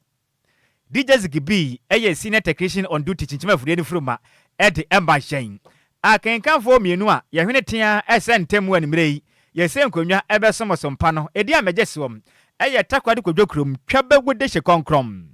DJ Ziggy B yɛ senior technician on duty kyinkyim afudie no furuma de ɛma yɛn. Akenkanfoɔ mienu a yɛ hwene tea sɛ ntɛm mu anwummerɛ yi yɛsɛ nkonnwa ɛbɛsom so mpa no ɛdi a mɛgye soɔ ɛyɛ Takoradi Kwadwo kurom Twabɛwu dehye kɔnkrɔn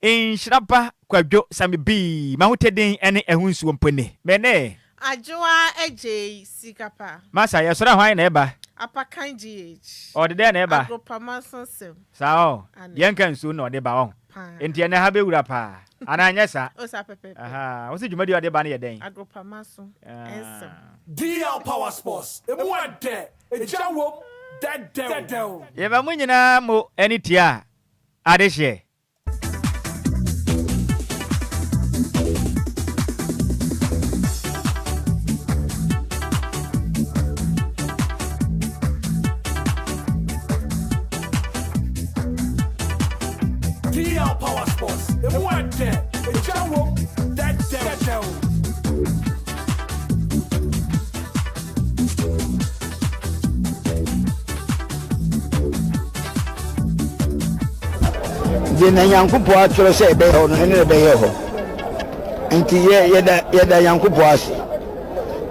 Nhyira ba Kwadwo Sami B Mahotedin ne ɛho nsuo mpo ni. Me ne. Adwoa Adjei sika pa. Masa, yɛsɔre a hwan na ɛba? Apakan GH. Ɔde dɛn na ɛba? Agropama so nsɛm. Saa ɔ? Ane. Yɛnka nsuo na ɔde ba ɔ? Paa. Nti ɛnɛ ha bɛwura paa. Anaa ɛnyɛ saa? O saa pɛpɛɛpɛ. Ahaa. Wo se dwumadie a ɔde ba no yɛ dɛn? Agropama so nsɛm. Ah. DL Power Sports, emu ɛdɛ, egya wom, dɛdɛw. Yɛma mo nyinaa mo ani tua adehyeɛ. DL Power Sports, emu ɛdɛ, egya wom, dɛdɛw. Deɛ na Nyankopɔn atwerɛ sɛ ɛbɛyɛ hɔ no, ɛno na ɛbɛyɛ hɔ. Nti yɛ yɛda yɛda Nyankopɔn ase.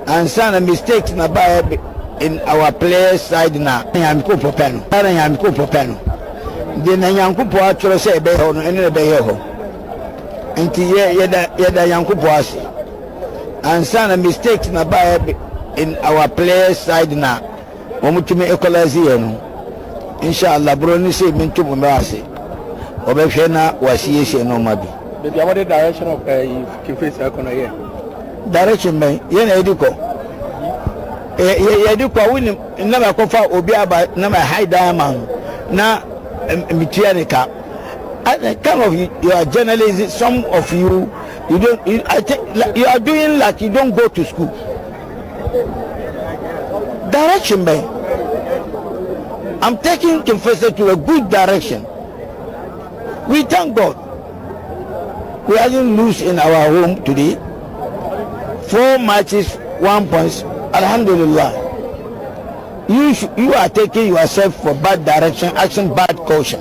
Ansa na mistakes na baeɛ in our players side na Nyankopɔn pɛ no. Na Nyankopɔn pɛ no. Deɛ na Nyankopɔn atwerɛ sɛ ɛbɛyɛ hɔ no, ɛno na ɛbɛyɛ hɔ. Nti yɛ yɛda yɛda Nyankopɔn ase. Ansa na mistakes na baeɛ in our players side na wɔn tumi equalize yɛ no. Inshallah bro no sei mento mo mmra ase. Wɔbɛhwɛ na wɔasiesie nneɛma bi. Baabi a wɔde direction of ɛyi eh, Kefes ɛkɔ no yɛ. Direction bɛn yɛn na yɛde kɔ. Yɛ yɛde kɔ a wonim na makɔfa obi aba na ma hide dan ama no na metua ne ka. I kind of you are journalism some of you you don't you, I think like, you are doing like you don't go to school. Direction bɛn. I'm taking Confessor to a good direction. We thank God. We haven't lose in our home today. Four matches, one point. Alhamdulillah. You, you are taking yourself for bad direction, action bad caution.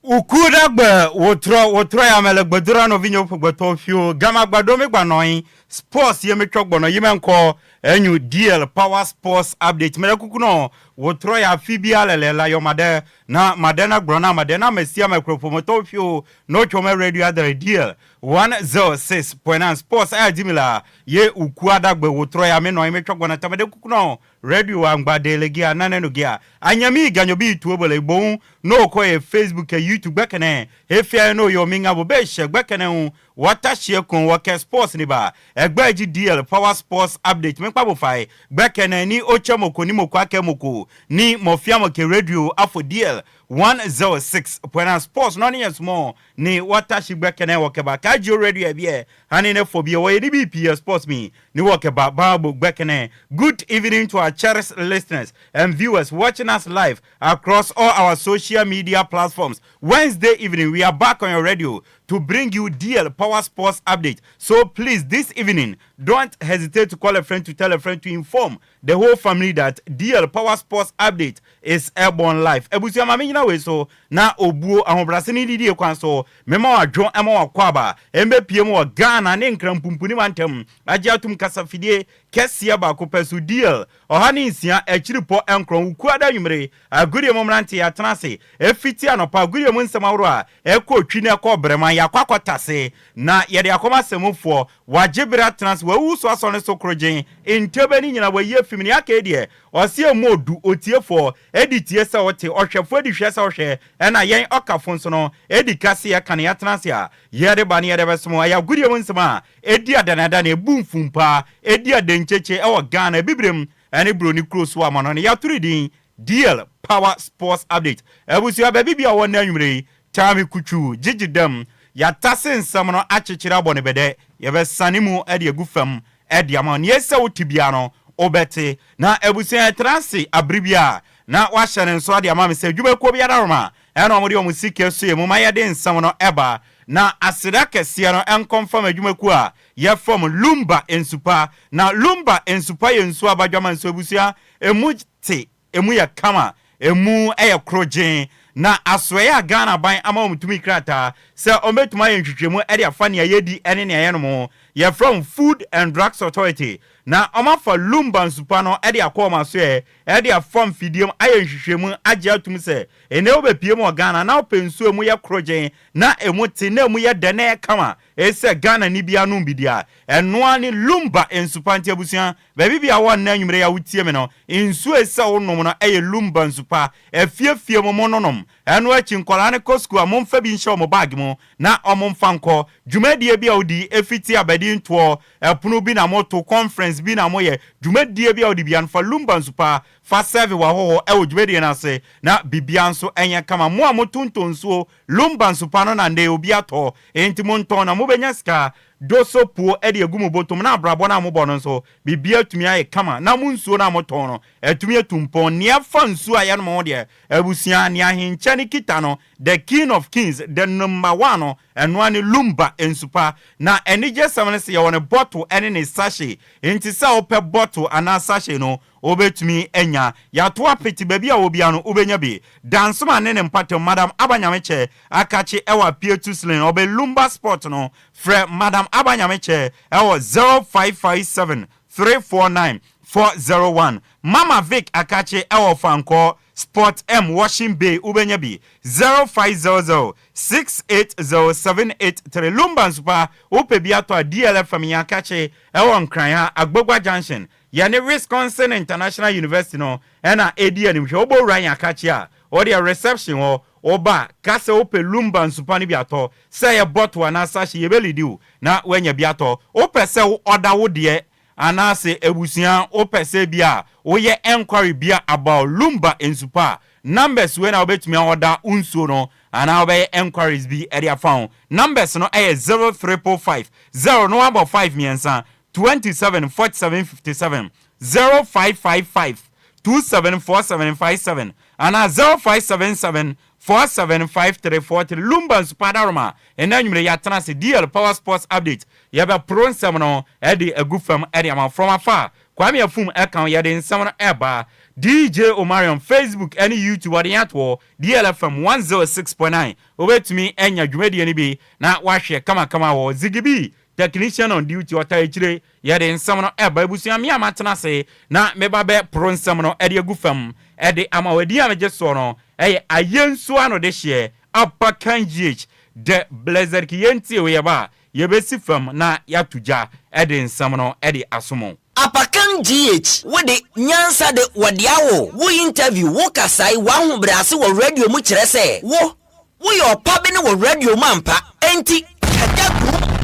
Uku ɖe gbe wòtrɔ wòtrɔ ya me le gbedora nɔvinyewo ƒe gbetɔwo fiwo gama gba ɖo mi gba nɔ anyi sports ye mi tsɔ gbɔnɔ yi me ŋkɔ enyu DL Power Sports Update me ɖe kuku nɔ wòtrɔ ya fi bia le le la yɔ maɖe na maɖe na gblɔ na maɖe na ame sia ame kple ƒometɔwo fiwo ne wotsɔ me radio adre DL 106.9 Sports eya dzi mi la ye ukua ɖe gbe wòtrɔ ya mi nɔ anyi mi tsɔ gbɔnɔ ta me ɖe kuku nɔ Radio angba de le gia nane no gia anya mi ganyo bi tuo bole boŋ no ko ye Facebook e YouTube gbekene he fia no yo mi nga bo be she gbekene hu wata shie kon wo ke sports ni ba egbe ji DL Power Sports Update me kpa bo fai gbekene ni oche moko ni moko ake moko ni mofia mo ke radio afo DL 106.9 sports no ni small ni wata shi gbekene wo ke ba ka ji radio ebie hani ne fo bi wo ye ni BP sports mi ni wo ke ba baabo gbekene. Good evening to our cherished listeners and viewers watching us live across all our social media platforms. Wednesday evening, we are back on your radio to bring you DL Power Sports Update. So please, this evening, don't hesitate to call a friend, to tell a friend, to inform the whole family that DL Power Sports Update is airborne live. Ebusua ma me nyina wei so na obuo ahobrɛase ne didie kwan so mema wadwo ɛma wakɔ aba ɛmbɛpie mu wɔ Ghana ne nkra mpumpuni mantam agye atom kasafidie kɛseɛ baako pɛ so DL 106 akyiripɔ nkorɔn wukuada anwummere agodie mu mmerante yɛatena ase ɛfiti anɔpa agodie mu nsɛm ahorow a ɛkɔ twi ne ɛkɔ brɛma yɛakɔ akɔtase Na yɛde akɔma asamufoɔ, wagye bere atena ase, wawu so asɔ ne so korogyen, ntɛbɛ ne nyina wayi afi mu, nea aka yi deɛ, ɔse ɛmu ɔdu, otiefoɔ, ɛdi tie sɛ wote, ɔhwɛfoɔ ɛdi hwɛ sɛ wohwɛ, ɛna yɛn ɔkafo nso no, ɛdi ka se yɛka na yɛatena ase a, yɛde ba ne yɛde bɛsom. Ɛyɛ agodie mu nsɛm a ɛdi adanadane, ɛbu mfumpa, ɛdi adenkyekye ɛwɔ Ghana, Abibirem ɛne Buroni kuro so amannɔne. Yɛato ne din DL Power Sports Update. Abusua, baabi biara wɔ nnɛ anwummere yi, taa me kutwuu, gyegye dam, yɛatase nsɛm no akyekyere abɔ no bɛdɛ, yɛbɛsane mu de agu fam de ama wo. Nea ɛsɛ sɛ wote biara no, wobɛte. Na abusua, yɛtra ase abere biara na woahyɛ no nso de ama me sɛ adwumakuo bi adaworoma ɛna wɔde wɔn sika sue mu ma yɛde nsɛm no ba. Na aseda kɛseɛ no nkɔ mfam adwumakuo a yɛfam Lumba Nsupa. Na Lumba Nsupa yɛ nsuo abadwama nsuo abusua, ɛmu te, ɛmu yɛ kama, ɛmu yɛ korogyen. Na asoɛeɛ a Ghana aban ama wɔn tumi krataa sɛ wɔbɛtumi ayɛ nhwehwɛmu de afa nea yɛdi ne nea yɛnom ho, yɛfrɛ wɔn Food and Drugs Authority, na wɔafa Lumba nsupa no de akɔ wɔn asoɛeɛ de afa mfidie mu ayɛ nhwehwɛmu agye atom sɛ ɛnnɛ wobɛpue mu wɔ Ghana na wopɛ nsuo a ɛmu yɛ korogyen na ɛmu te na ɛmu yɛ dɛ na ɛyɛ kama sɛ Ghanani biara nom bi di a, ɛno ara ne Lumba nsupa. Nti abusua, Baabi biara wɔ nnɛ anwummere yi a wotie me no, nsu a ɛsɛ sɛ wonom no yɛ Lumba nsu pa. Afie fie mu monnonom. Ɛno akyi, nkwadaa no kɔ sukuu a, momfa bi nhyɛ wɔn bag mu na wɔmfa nkɔ. Dwumadie bi a wodi, ɛfiti abadin toɔ, ɛpono bi na moto, conference bi na moyɛ, dwumadie bi a wodi biara no, fa Lumba nsu pa fa sɛve w'ahɔhoɔ wɔ dwumadie no ase na biribiara nso nyɛ kama. Mo a motontɔn nsuo, Lumba nsu pa no na nnɛ yi obi atɔ, enti montɔn na mobɛnya sika. Doso puo de agu mo botom na abrabɔ no a mobɔ no nso, biribiara atumi ayɛ kama na mo nsuo no a motɔn no atumi atu mpɔn. Nea ɛfa nsuo a yɛnom ho deɛ, abusua, nea ahenkyɛ no kita no, the king of kings, the number one no, ɛno ara ne Lumba nsu pa. Na anigyesɛm ne sɛ yɛwɔ ne bottle ne ne sachet, enti sɛ wopɛ bottle anaa sachet no, Wobɛtumi anya. Yɛato apete baabi a wɔ biara no wobɛnya bi. Dansoma ne ne mpɔtam Madam Aba Nyamekyɛ akakye ɛwɔ Apietus Lane ɔbɛn Lumba Spot no. Frɛ Madam Aba Nyamekyɛ ɛwɔ 0557 349 401. Mama Vic akakye ɛwɔ Fankɔ Spot M Washing Bay wobɛnya bi 0500 680 783. Lumba nso pa wopɛ bi atɔ a DLFM yɛn akakye ɛwɔ Nkran ha Agbogba Junction Yɛne Wisconsin International University no na ɛredi anim. Hwɛ, wobɔ wura yɛn akakye a, wo deɛ reception hɔ, woba a, ka sɛ wopɛ Lumba nsupa no bi atɔ, sɛ ɛyɛ bottle anaa sachet, yɛbɛlidi wo na woanya bi atɔ. Wopɛ sɛ wo order wo deɛ anaase abusua wopɛ sɛ bi a woyɛ enquiry bi a about Lumba nsupa a, numbers wei na wobɛtumi a order wo nsuo no anaa wobɛyɛ enquiries bi de afa ho. Numbers no yɛ zero triple five, zero na woabɔ five mmiɛnsa, 27 47 57 0555 27 47 57 anaa 0577 47 53 43 Lumba Nsupa Adaworoma Ɛnnɛ anwummere yi yɛatena ase DL Power Sports Update Yɛbɛporo nsɛm no de agu fam de ama wo From afar Kwame Afum ka ho Yɛde nsɛm no reba DJ Omarion Facebook ne YouTube wɔde yɛn ato hɔ DL FM 106.9 Wobɛtumi anya dwumadie no bi na woahwɛ kamakama wɔ Ziggy B Technician on duty, ɔtaa akyire, yɛde nsɛm no ɛba abusua, me a matena ase na meba bɛ poro nsɛm no de agu fam de ama wo. Edin a megye soɔ no yɛ Ayensu ano dehyeɛ Apakan GH The Blessed King. Yɛntie wei yɛba a, yɛbɛsi fam na yɛato gya de nsɛm no de asom wo. Apakan GH, Wo de, nyansa de, wɔde awo wo interview, wo kasae, w'ahobrɛase wɔ radio mu kyerɛ sɛ wo, Woyɛ ɔpabene wɔ radio mu ampa, enti ka gya gu mu.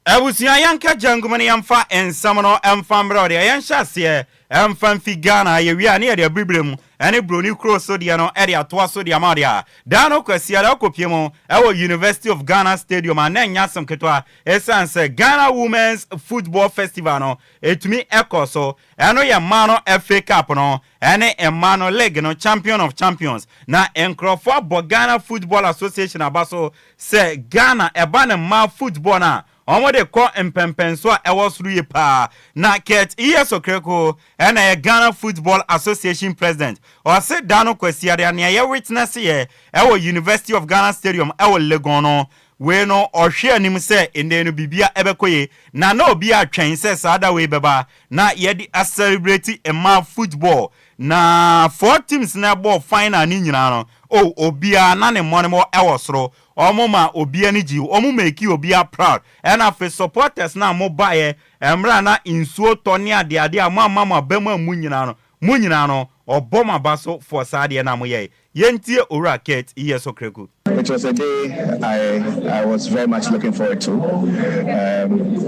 Abusua yɛnka gya ngu mu na yɛmfa nsɛm no mfa mbrɛ wo deɛ yɛnhyɛ aseɛ mfa mfi Ghana yɛwie a ne yɛde abiribire mu ne broni kuro so deɛ no de atoa so de ama wo deɛ a daa no Kwasiada wokɔpie mu wɔ University of Ghana Stadium a na ɛnyɛ asɛm ketewa ɛsiane sɛ Ghana Women's Football Festival no ɛtumi kɔ so ɛno yɛ mmaa no FA Cup no Ɛne mmaa no league no champion of champions. Na nkurɔfoɔ abɔ Ghana Football Association aba so sɛ Ghana ɛba no mmaa football no a wɔde kɔ mpɛnpɛnsoɔ a ɛwɔ soro yie paa. Na Kurt Iyeso Kreko na ɛyɛ Ghana Football Association President. Ɔse da no Kwasiada nea yɛ witness yɛ ɛwɔ University of Ghana Stadium ɛwɔ Legon no. Wei no ɔhwɛ anim sɛ nnɛ no biribia ɛbɛkɔ yie na na obi atwɛn sɛ saa da wei bɛba na yɛde acelebrate mmaa football. Na four teams na ɛbɔɔ final ne nyinaa no, oh, obiara na ne mmɔnemmɔ ɛwɔ soro. Ɔmo ma obi ani gye, ɔmo make obiara proud. Ɛna afei supporters na mo baeɛ mmerɛ na nsuo tɔ ne adeade a mo ama mo aba mu a mo nyinaa no, mo nyinaa no, ɔbɔ mo aba so for saa adeɛ na moyɛe. Yɛntie Owura Kurt E.S. Okraku. It was a day I was very much looking forward to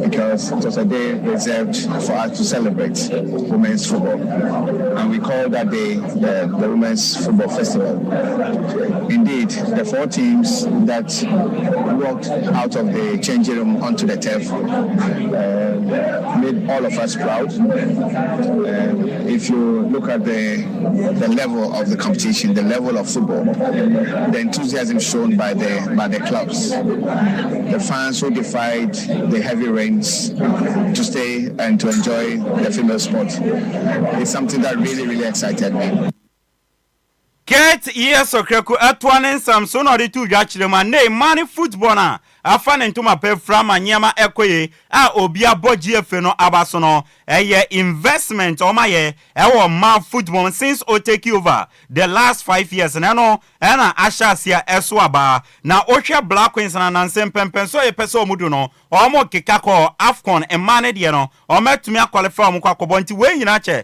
because it was a day reserved for us to celebrate women's football. And we call that day the Women's Football Festival. Indeed, the four teams that walked out of the changing room onto the turf made all of us proud. If you look at the level of the competition, the level of football, the enthusiasm shown by the clubs, the fans who defied the heavy rains to stay and to enjoy the female sport, it's something that really, really excited me. Kurt E.S. Okraku ɛtoa ne nsɛm so na ɔde to dwa kyerɛ mu a ne mmaa ne football no a afa ne ntoma pɛ fira ma nneɛma ɛkɔ yie a obi abɔ GFA no aba so no, ɛyɛ investment ɔma yɛ ɛwɔ mmaa football since o take over the last 5 years na ɛno ɛna ahyɛ ase a ɛso aba. Na wohwɛ Black Queens na nanse mpɛmpɛn so a yɛpɛ sɛ ɔmo do no, ɔmo keka kɔ AFCON. Mmaa ne deɛ no, ɔmo atumi aqualify, ɔmo kɔ akɔbɔ. Nti wei nyinaa kyerɛ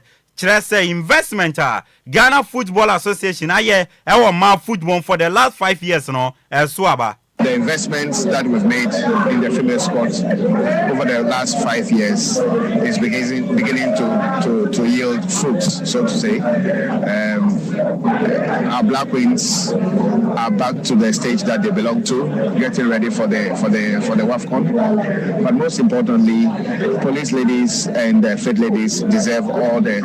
sɛ investment a Ghana Football Association ayɛ ɛwɔ mmaa football for the last 5 years no ɛso aba. The investments that we've made in the female sport over the last 5 years is beginning to yield fruits, so to say. Our Black Queens are back to the stage that they belong to, getting ready for the WAFCON. But most importantly, Police Ladies and the Faith Ladies deserve all the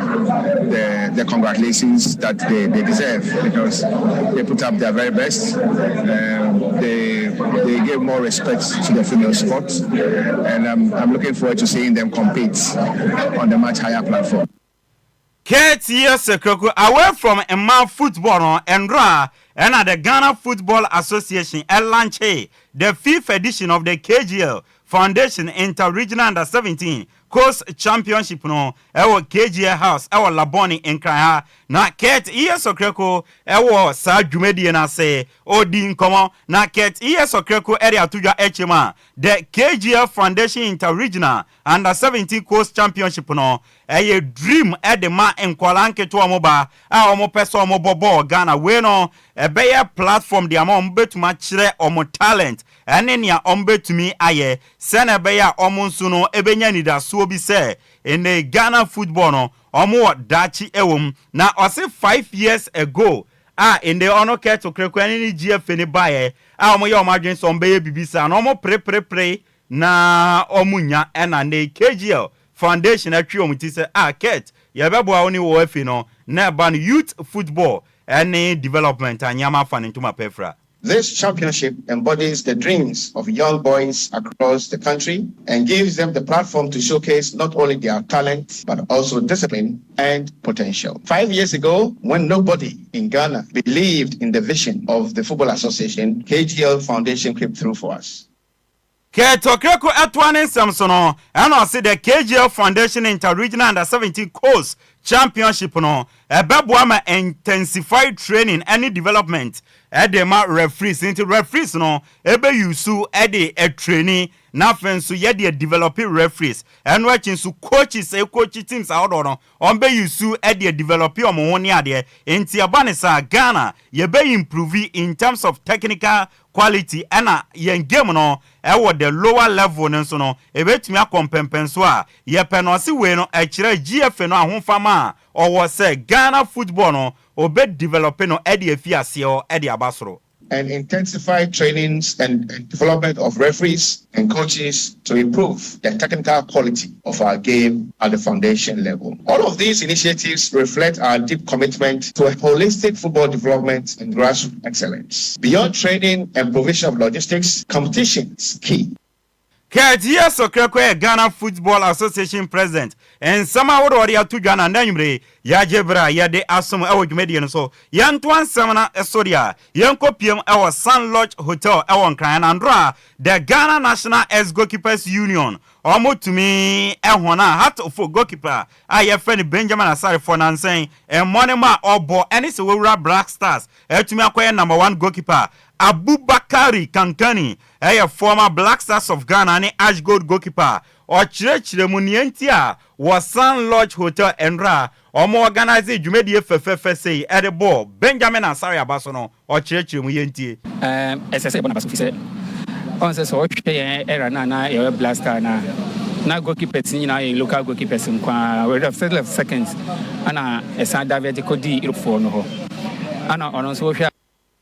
congratulations that they deserve because they put up their very best. They gave more respect to the female sport, and I'm looking forward to seeing them compete on the much higher platform. Kurt E.S. Okraku. Away from mmaa football no, ɛnora ɛna the Ghana Football Association ɛlaunche the fifth edition of the KGL Foundation Inter-Regional Under 17 Colts Championship no ɛwɔ KGL House ɛwɔ Labone, Nkran ha. Na Kurt E.S. Okraku ɛwɔ saa dwumadie no ase ɔdi nkɔmmɔ. Na Kurt E.S. Okraku ɛde ato dwa akyɛ mu a the KGL Foundation Inter-Regional Under 17 Colts Championship no ɛyɛ dream ɛde ma nkɔla nketewa ɔmo ba a ɔmo pɛ sɛ ɔmo bɔ bɔɔl Ghana. Wei no ɛbɛyɛ platform de ama ɔmo bɛtumi akyerɛ ɔmo talent ɛne nea ɔmo bɛtumi ayɛ, sɛnɛ ɛbɛyɛ a ɔmo nso no ɛbɛnya nidasoɔ bi sɛ ɛnɛ Ghana football no ɔmo wɔ daakye ɛwɔ mu. Na ɔse 5 years ago a ɛnɛ ɔno Kurt Okraku ɛne ne GFA ne baeɛ a ɔmo yɛ ɔmo adwene sɛ ɔmo bɛyɛ bibi saa na ɔmo perepere na ɔmo nya, ɛna ne KGL Foundation atwi wɔn ti sɛ a Kurt, yɛbɛboa wo ne wɔ afi no na ɛba no youth football ɛne development a nneɛma afa ne ntoma pɛfra. This championship embodies the dreams of young boys across the country and gives them the platform to showcase not only their talent, but also discipline and potential. 5 years ago, when nobody in Ghana believed in the vision of the Football Association, KGL Foundation came through for us. Kurt Okraku ɛtoa ne nsɛm so no, ɛna ɔse the KGL Foundation Interregional Under 17 Colts Championship no ɛbɛboa ma intensify training ɛne development ɛde ma referees. Nti referees no ɛbɛuse ɛde ɛtraining, na afei nso yɛde develop referees. Ɛno akyi nso, coaches ɛcoach teams ahodoɔ no, wɔn bɛuse ɛde develop wɔn ho ne adeɛ. Nti ɛba ne saa, Ghana yɛbɛ improve in terms of technical quality, ɛna yɛn game no ɛwɔ the lower level no nso no ebetumi akɔ mpɛmpɛnso a yɛpɛ no. Ɔsi wei no ɛkyerɛ GFA no ahofama a ɔwɔ sɛ Ghana football no ɔbɛ develop no ɛde efi aseɛ ɛde aba soro. And intensify trainings and development of referees and coaches to improve the technical quality of our game at the foundation level. All of these initiatives reflect our deep commitment to a holistic football development and grassroots excellence. Beyond training and provision of logistics, competition is key. Kurt Yeso Kreko yɛ Ghana Football Association President. Nsɛm ahodoɔ a ɔde ato dwa na nnɛ anwummere yi yɛagye berɛ a yɛde asom wɔ dwumadie no so. Yɛntoa nsɛm no so deɛ a, yɛnkɔ piem wɔ Sun Lodge Hotel wɔ Nkran na ndora The Ghana National Ex-Goalkeepers Union wɔtumi hɔn a Heart of Oak goalkeeper a yɛfrɛ no Benjamin Asare for nansa yi mmɔne mu a ɔbɔ ne sɛ wawura Black Stars atumi akɔyɛ number one goalkeeper. Abubakari Kankani yɛ former Black Stars of Ghana ne Ashgold goalkeeper. Ɔkyerɛkyerɛ mu nea nti a wɔ Sun Lodge Hotel nnora a wɔn organise dwumadie fɛfɛɛfɛ sei de bɔɔ Benjamin Asare aba so no, ɔkyerɛkyerɛ mu, yɛntie. Ɛsɛ sɛ yɛbɔ n'aba so efisɛ ɔhu sɛ sɛ ɔhwɛ yɛn era no a na yɛyɛ Black Star no a, na goalkeepers no nyinaa yɛ local goalkeepers nko ara. Word of settle of seconds ɛna ɛsan divert kɔdii Europefoɔ no hɔ. Ɛna ɔno nso wohwɛ a.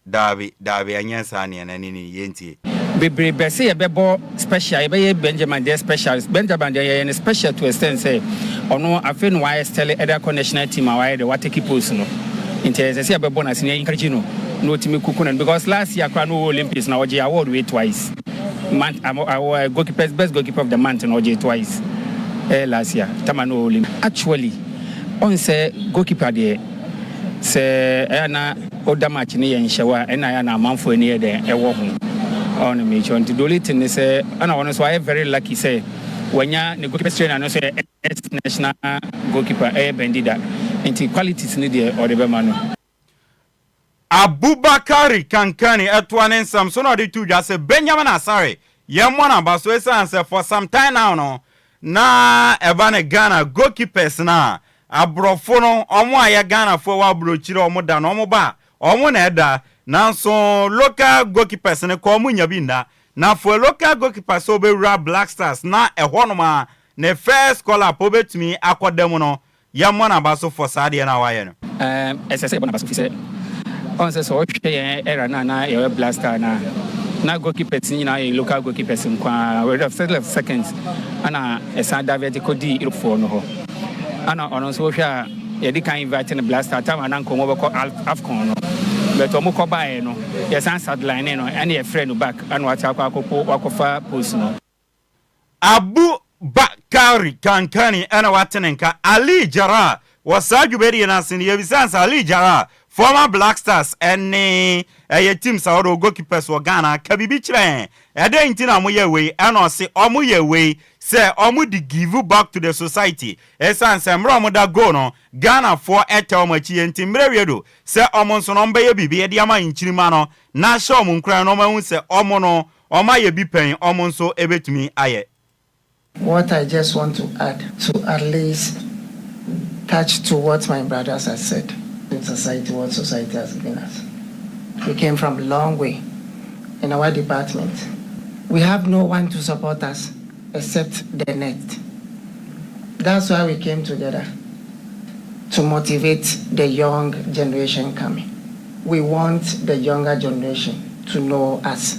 Daabi, daabi, ɛnyɛ saa neɛ na ne ni, yɛntie. Bebree bɛ sɛ yɛbɛbɔ special, yɛbɛyɛ Benjamin deɛ special. Benjamin deɛ yɛyɛ no special to extent sɛ ɔno afei na wayɛ stɛle ɛde akɔ national team a wayɛ dɛ watake post no. Nti ɛsɛ sɛ yɛbɛbɔ no ase na yɛ encourage no na ɔtumi kuku no because last year koraa na ɔwɔ Olympics na ɔgyee award wei twice. Month awɔ goalkeepers best goalkeeper of the month na ɔgyee twice ɛyɛ last year tama na ɔwɔ Olympics. Actually ɔn sɛ goalkeeper deɛ sɛ ɛyɛ a na Oda match no yɛ nhyɛw a ɛna ayɛ na amanfoɔ ani yɛ dɛn ɛwɔ ho ɔɔ no mekyerɛ nti the only thing ne sɛ ɛna ɔno nso wayɛ very lucky sɛ wanya ne goalkeeper trainer no nso yɛ ex national goalkeeper ɛyɛ Bendida nti qualities no deɛ ɔde bɛma no. Abubakari Kankani toa ne nsɛm so na ɔde too dwa sɛ Benjamin Asare yɛmmɔ no aba so esiane sɛ for some time now no na ɛba no Ghana goalkeepers no a Aborɔfo no, wɔn a yɛ Ghanafoɔ wɔ aburokyire a wɔn da no, wɔn ba a, wɔn na ɛda. Nanso local goalkeepers no kɔ, wɔn nnya bi nna. Na for a local goalkeeper sɛ ɔbɛwura Black Stars na ɛhɔnom a ne first call up ɔbɛtumi akɔda mu no, yɛmmɔ no aba so for saa adeɛ no a wayɛ no. Ɛɛ, ɛsɛ sɛ yɛbɔ no aba so efisɛ ɔhu sɛ sɛ ɔhwɛ yɛn era no a na yɛyɛ Black Star no a, na goalkeepers no nyinaa yɛ local goalkeepers nko ara. Word of settle of seconds ɛna ɛsan divert kɔdii Europefoɔ no hɔ. Ɛna ɔno nso wohwɛ a yɛde kan invite no Black Star time a na nka wɔbɛkɔ AFCON no. But wɔn kɔ baeɛ no, yɛsan sideline no ɛna yɛfrɛ no back ɛna wate akɔ akɔkɔ wakɔfa post no. Abu Bakari Kankani na wate ne nka. Ali Jarrah wɔ saa dwumadie no ase no, yɛbisaa no sɛ Ali Jarrah, former Black Stars ne ɛyɛ teams ahodoɔ goalkeepers wɔ Ghana, ka biribi kyerɛ yɛn, ɛdɛn nti na wɔyɛɛ wei? Ɛna ɔse wɔyɛɛ wei sɛ wɔde give back to the society, ɛsiane sɛ mmerɛ a wɔda goal no, Ghanafoɔ tɛ wɔn akyi yie nti mmerɛ wie do sɛ wɔn nso no wɔbɛyɛ biribi de ama nkyirimma no na ahyɛ wɔn nkuran na wɔahu sɛ wɔn no Wɔn ayɛ bi pɛn, wɔn nso bɛtumi ayɛ. What I just want to add to at least touch to what my brothers has said in society, what society has given us. We came from a long way in our department. We have no one to support us except the net. That's why we came together to motivate the young generation coming. We want the younger generation to know us.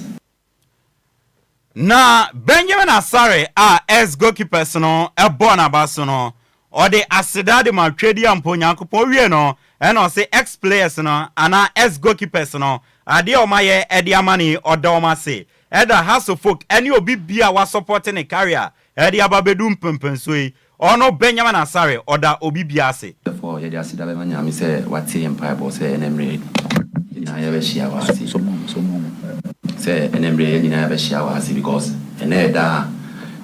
Na Benjamin Asare a ex goalkeepers no bɔɔ n'aba so no, ɔde aseda de ma Tweduampo Nyankopɔn. Owie no, ɛna ɔse ex players no anaa ex goalkeepers no, adeɛ a wɔayɛ de ama no yi, ɔda wɔn ase. Ɛda Hearts of Oak ne obi biara a wasupporte ne career de aba abɛdu mpɛnpɛnsoɔ yi, Ɔno Benjamin Asare ɔda obi biara ase. Therefore yɛde aseda bɛma Nyame sɛ watie yɛn mpaebɔ sɛ ɛnɛ mmerɛ yi yɛn nyinaa yɛbɛhyia wɔ ha sei. Sɛ ɛnɛ mmerɛ yɛn nyinaa yɛbɛhyia wɔ ha sei because ɛnɛ yɛ da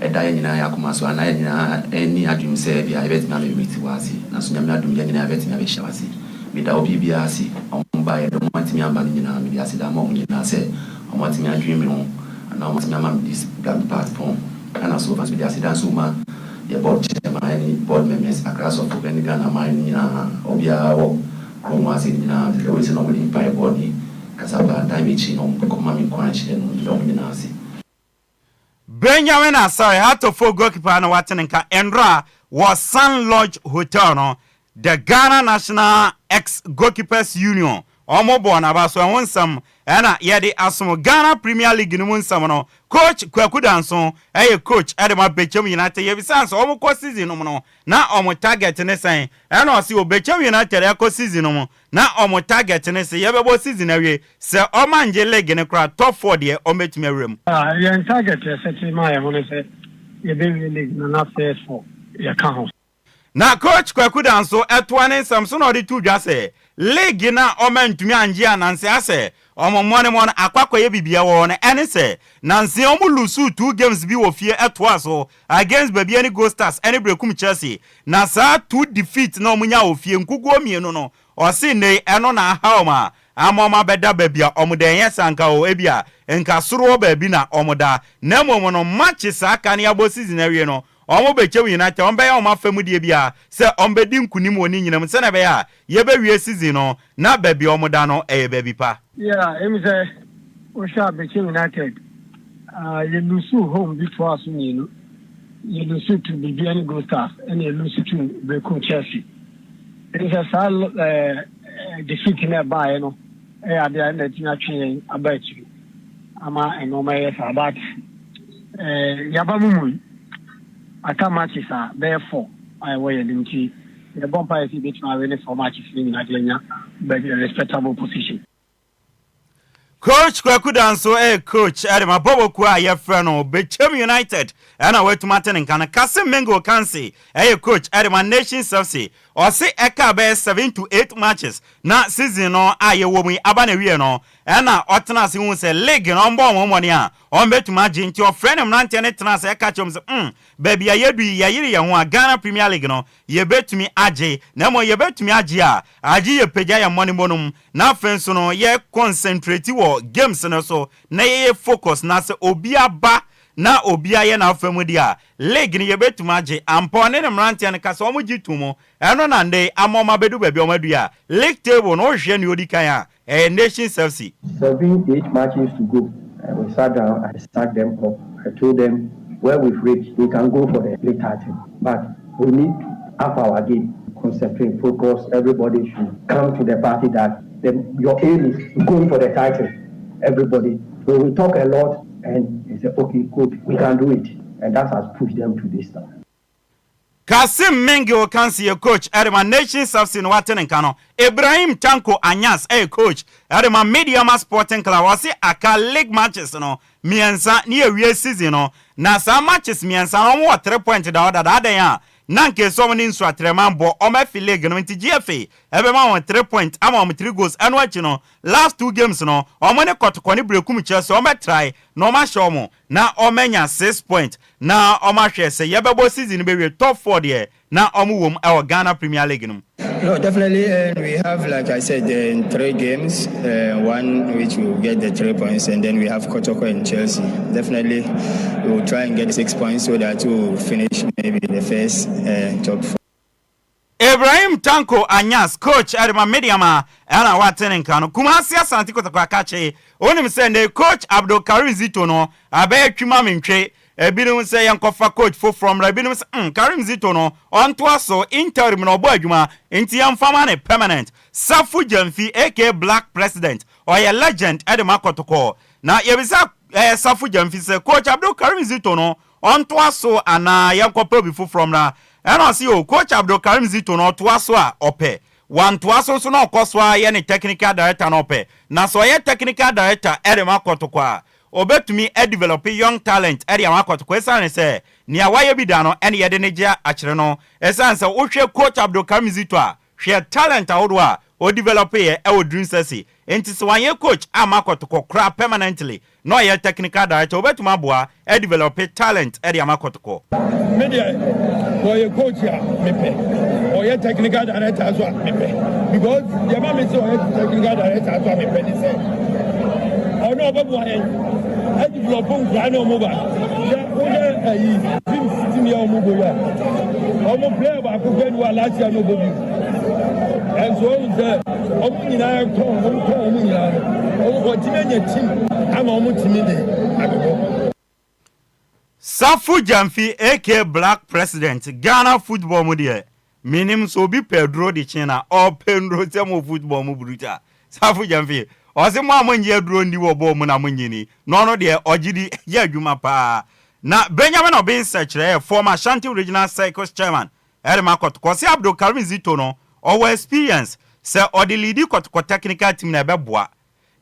a ɛda yɛn nyinaa yɛn akoma so anaa yɛn nyinaa ɛnni adwene sɛ ebia yɛbɛtumi abɛ meet wɔ ha sei. Nanso Nyame adom yɛn nyinaa yɛbɛtumi abɛhyia wɔ ha sei. Meda obi biara ase, wɔn baeɛ deɛ wɔn antumi amba no nyinaa mede aseda ma wɔn nyinaa sɛ wɔn atumi adwene me ho anaa wɔn atumi ama me this platform. Ghana so nso mede aseda nso ma yɛ board chairman ɛne board members, Accra asɔfo ɛne Ghana man no nyinaa, obiara wɔ kurom ha sei no nyinaa, the way sɛ na wɔde mpaebɔ ne kasa pa dan m'akyi na wɔkɔma me nkuranhyɛ no, meda wɔn nyinaa ase. Benjamin Asare, Hartlepool goalkeeper na wate ne nka nnora wɔ Sun Lodge Hotel no, The Ghana National Ex-Goalkeepers Union. Wɔbɔɔ no aba so. Ɛho nsɛm na yɛde asom. Ghana Premier League no mu nsɛm no, Coach Kwaku Danso yɛ coach de ma Bechem United. Yɛbisaa no sɛ wɔkɔ season no mu no, na wɔn target ne sɛn? Ɛna ɔse o, Bechem United ɛkɔ season no mu, na wɔn target ne se yɛbɛbɔ season awie. Sɛ wɔangye league no koraa, top four deɛ wɔbɛtumi awura mu. Yɛn target a yɛsɛte maa yɛn ho ne sɛ yɛbɛwie league no na first four yɛka ho. Na coach Kwaku Danso toa ne nsɛm so na ɔde too dwa sɛ league no a wɔn antumi angye a nanse asɛ wɔn mmɔnemmɔ no akɔ akɔyɛ biribiara wɔ hɔ no ɛne sɛ nanse wɔn lusuu two games bi wɔ fie toaa so against Bibiani Gold Stars ɛne Berekum Chelsea na saa two defeat no a wɔn nyaa wɔ fie nkuguo mmienu no ɔse nnɛ yi ɛno na aha wɔn a ama wɔn abɛda baabi a wɔn da ɛnyɛ sɛ anka o ebia nka soro hɔ baabi na wɔn da na mmom no matches a aka no yɛabɔ season awie no Wɔbɛkyɛ wo nyinaa kyɛ, wɔbɛyɛ wɔn afamudeɛ biara sɛ wɔbɛdi nkunim wɔ ne nyina mu sɛdeɛ ɛbɛyɛ a yɛbɛwie season no na baabi a wɔda no ɛyɛ baabi pa. Yeah, emi sɛ wohwɛ a Bechem United ah, yɛ lusu home bi toaa so mmienu. Yɛ lusu to Bibiani Gold Stars ɛna yɛ lusu to Berekum Chelsea. Emi sɛ saa eh, defeat no ɛbaeɛ no ɛyɛ adeɛ a ɛna atumi atwe yɛn aba akyiri ama nneɛma yɛ saa but eh, yɛaba mu mu aka matches a bɛyɛ four a ɛwɔ yɛn anim nti yɛbɔ mpaeɛ sɛ yɛbɛtumi awe ne four matches no nyinaa de anya respectable position. Coach Kwaku Danso yɛ coach de ma bɔbɔ kuo a yɛfrɛ no Bechem United ɛna watumi ate ne nka no. Kassim Mingle Kanse yɛ coach de ma Nations FC. Ɔse ɛka bɛyɛ 7 to 8 matches na season no a yɛwɔ mu yi aba n'awie no ɛna ɔtena ase hu sɛ league no ɔmbɔ wɔn mmɔden a ɔmbɛtumi agye nti ɔfrɛ ne mmeranteɛ no tena ase ɛka kyerɛ wɔn sɛ mm baabi a yɛadu yi yɛyere yɛn ho a Ghana Premier League no Yɛbɛtumi agye, na mmom yɛbɛtumi agye a, agye yɛpagya yɛn mmɔdenbɔ no mu, na afei nso no yɛ concentrate wɔ games no so na yɛyɛ focus, na sɛ obi aba na obi ayɛ n'afa mu deɛ a, league no yɛbɛtumi agye. Ampa ɔne ne mmeranteɛ no ka sɛ wɔgye to mu, ɛno na nnɛ yi ama wɔabɛdu baabi a wɔadu yi a, league table no wohwehwɛ nea ɔdi kan a, ɛyɛ Nations FC. Seven, eight matches to go and we sat down, I sat them up, I told them where we've reached, we can go for the league title but we need to up our game, concentrate, focus, everybody should come to the party that the, your aim is going for the title, everybody. So we talk a lot and they say, okay, good, we can do it. And that has pushed them to this time. Kassim Mengil Kansi yɛ coach de ma Nations FC no wate ne nka no. Ibrahim Tanko Anyas yɛ coach de ma Medeama Sporting Club. Ɔse aka league matches no mmiɛnsa ne yɛwie season no. Na saa matches mmiɛnsa no wɔn wɔ 3 point da hɔ dada adɛn a na nka ɛsɛ wɔn ne Nsuatrɛman bɔ wɔn afi league no nti GFA ɛbɛma wɔn 3 point ama wɔn 3 goals ɛno akyi no last two games no wɔn ne Kɔtɔkɔ ne Berekum kyerɛ sɛ wɔn bɛ try na wɔn ahyɛ wɔn na ɔmanya six point na ɔmahwɛ sɛ yɛbɛbɔ season no bɛwie top four deɛ na ɔmo wom ɛwɔ Ghana Premier League no mu. No, definitely. And we have, like I said, three games. One which we will get the 3 points, and then we have Kotoko and Chelsea. Definitely, we will try and get 6 points so that we will finish maybe the first top four. Ibrahim Tanko Anyas, coach ɛde ma Medeama ɛna wate ne nka no. Kumasi Asante Kotoko akakye onim sɛ ne coach Abdul Karim Zito no abɛyɛ twima mentwe. Ebinom sɛ yɛnkɔfa coach foforɔ mmra, ebinom sɛ Karim Zito no ɔntoa so interim na ɔbɔ adwuma nti yɛmfa ma ne permanent. Safo Gyamfi aka Black President ɔyɛ legend ɛde ma Kotoko na yɛbisa Safo Gyamfi sɛ coach Abdul Karim Zito no ɔntoa so anaa yɛnkɔpɛ obi foforɔ mmra. Ɛna ɔse o coach Abdul Karim Zito no ɔtoa so a ɔpɛ, wantoa so nso na ɔkɔ so a yɛ ne technical director na ɔpɛ. Na sɛ ɔyɛ technical director ɛde ma Kɔtɔkɔ a, ɔbɛtumi adevelop young talent ɛde ama Kɔtɔkɔ ɛsiane sɛ nea wayɛ bi da no ɛne yɛde ne gye akyerɛ no. Ɛsiane sɛ wohwɛ coach Abdul Karim Zito a, hwɛ talent ahodoɔ a ɔdevelop yɛ ɛwɔ Dreams FC. Nti sɛ wanyɛ coach ama Kɔtɔkɔ koraa permanently na ɔyɛ technical director, wobɛtumi aboa ɛdevelop talent ɛde ama Kɔtɔkɔ. Me deɛ, wɔyɛ coach a mepɛ, ɔyɛ technical director so a mepɛ, because deɛ ma me sɛ ɔyɛ technical director so a mepɛ ne sɛ ɔno ɔbɛboa yɛn adevelop nkura ne ɔmo ba. Hwɛ, wohwɛ ayi team team yɛ ɔmo bɔ yi a, ɔmo player baako pɛ ni wa last year no ɔbɔ bi ɛnso ɔmo sɛ ɔmo nyinaa tɔn ɔmo tɔn ɔmo nyinaa no ɔmo ɔtumi anya team ama ɔmo tumi de abɛbɔ. Safo Gyamfi aka Black President, Ghana football mu deɛ menim sɛ obi pɛ aduro de kye na ɔpɛ nnuro sɛ mo football mu bruta. Safo Gyamfi, ɔse mo a monnye aduro nni wɔ bɔɔl mu na monnye ni, na ɔno deɛ ɔgye di yɛ adwuma paa. Na Benjamin Obeng Sekyerɛ yɛ former Ashanti Regional Circles Chairman de ma Kɔtɔkɔ. Ɔse Abdul Karim Zito no ɔwɔ experience, sɛ ɔde leadi Kɔtɔkɔ technical team no a ɛbɛboa.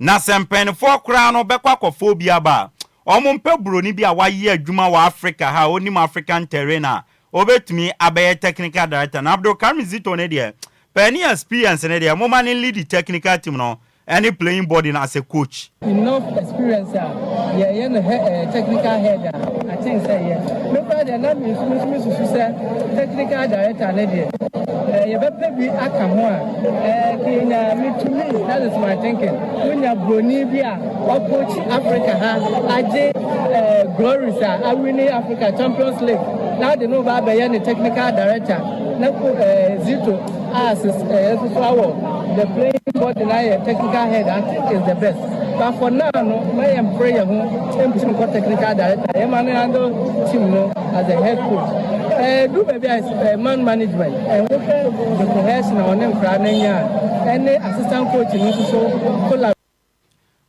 Na sɛ mpanyinfoɔ koraa no bɛkɔ akɔfa obi aba a, wɔmpɛ buroni bi a wayɛ adwuma wɔ Africa ha a ɔnim African terrain a ɔbɛtumi abɛyɛ technical director. Na Abdul Karim Zito no deɛ, pɛ ne experience no deɛ, momma no nleadi technical team no ne playing body no as a coach. Enough experience a yɛyɛ no hɛ technical head a, I think sɛ ɛyɛ. Me koraa deɛ na me nso me nso me susu sɛ technical director no deɛ eh, yɛbɛpɛ bi aka ho a eh, ka yɛnya me to me that is my thinking. Wonya broni bi a wacoach Africa ha agye eh, glories a awini Africa Champions League na wode no ba abɛyɛ ne technical director na ko eh, Zito a sis eh, nso so awɔ the playing body na ayɛ technical head, I think is the best. But for now no, ma yɛn mpere yɛn ho mpusu nkɔ technical director, yɛn ma no handle team no as a head coach. Eh, du baabi a eh, man management, eh, wohwɛ the cohesion a ɔne nkwadaa no anya a, ɛne assistant coach no nso so collab.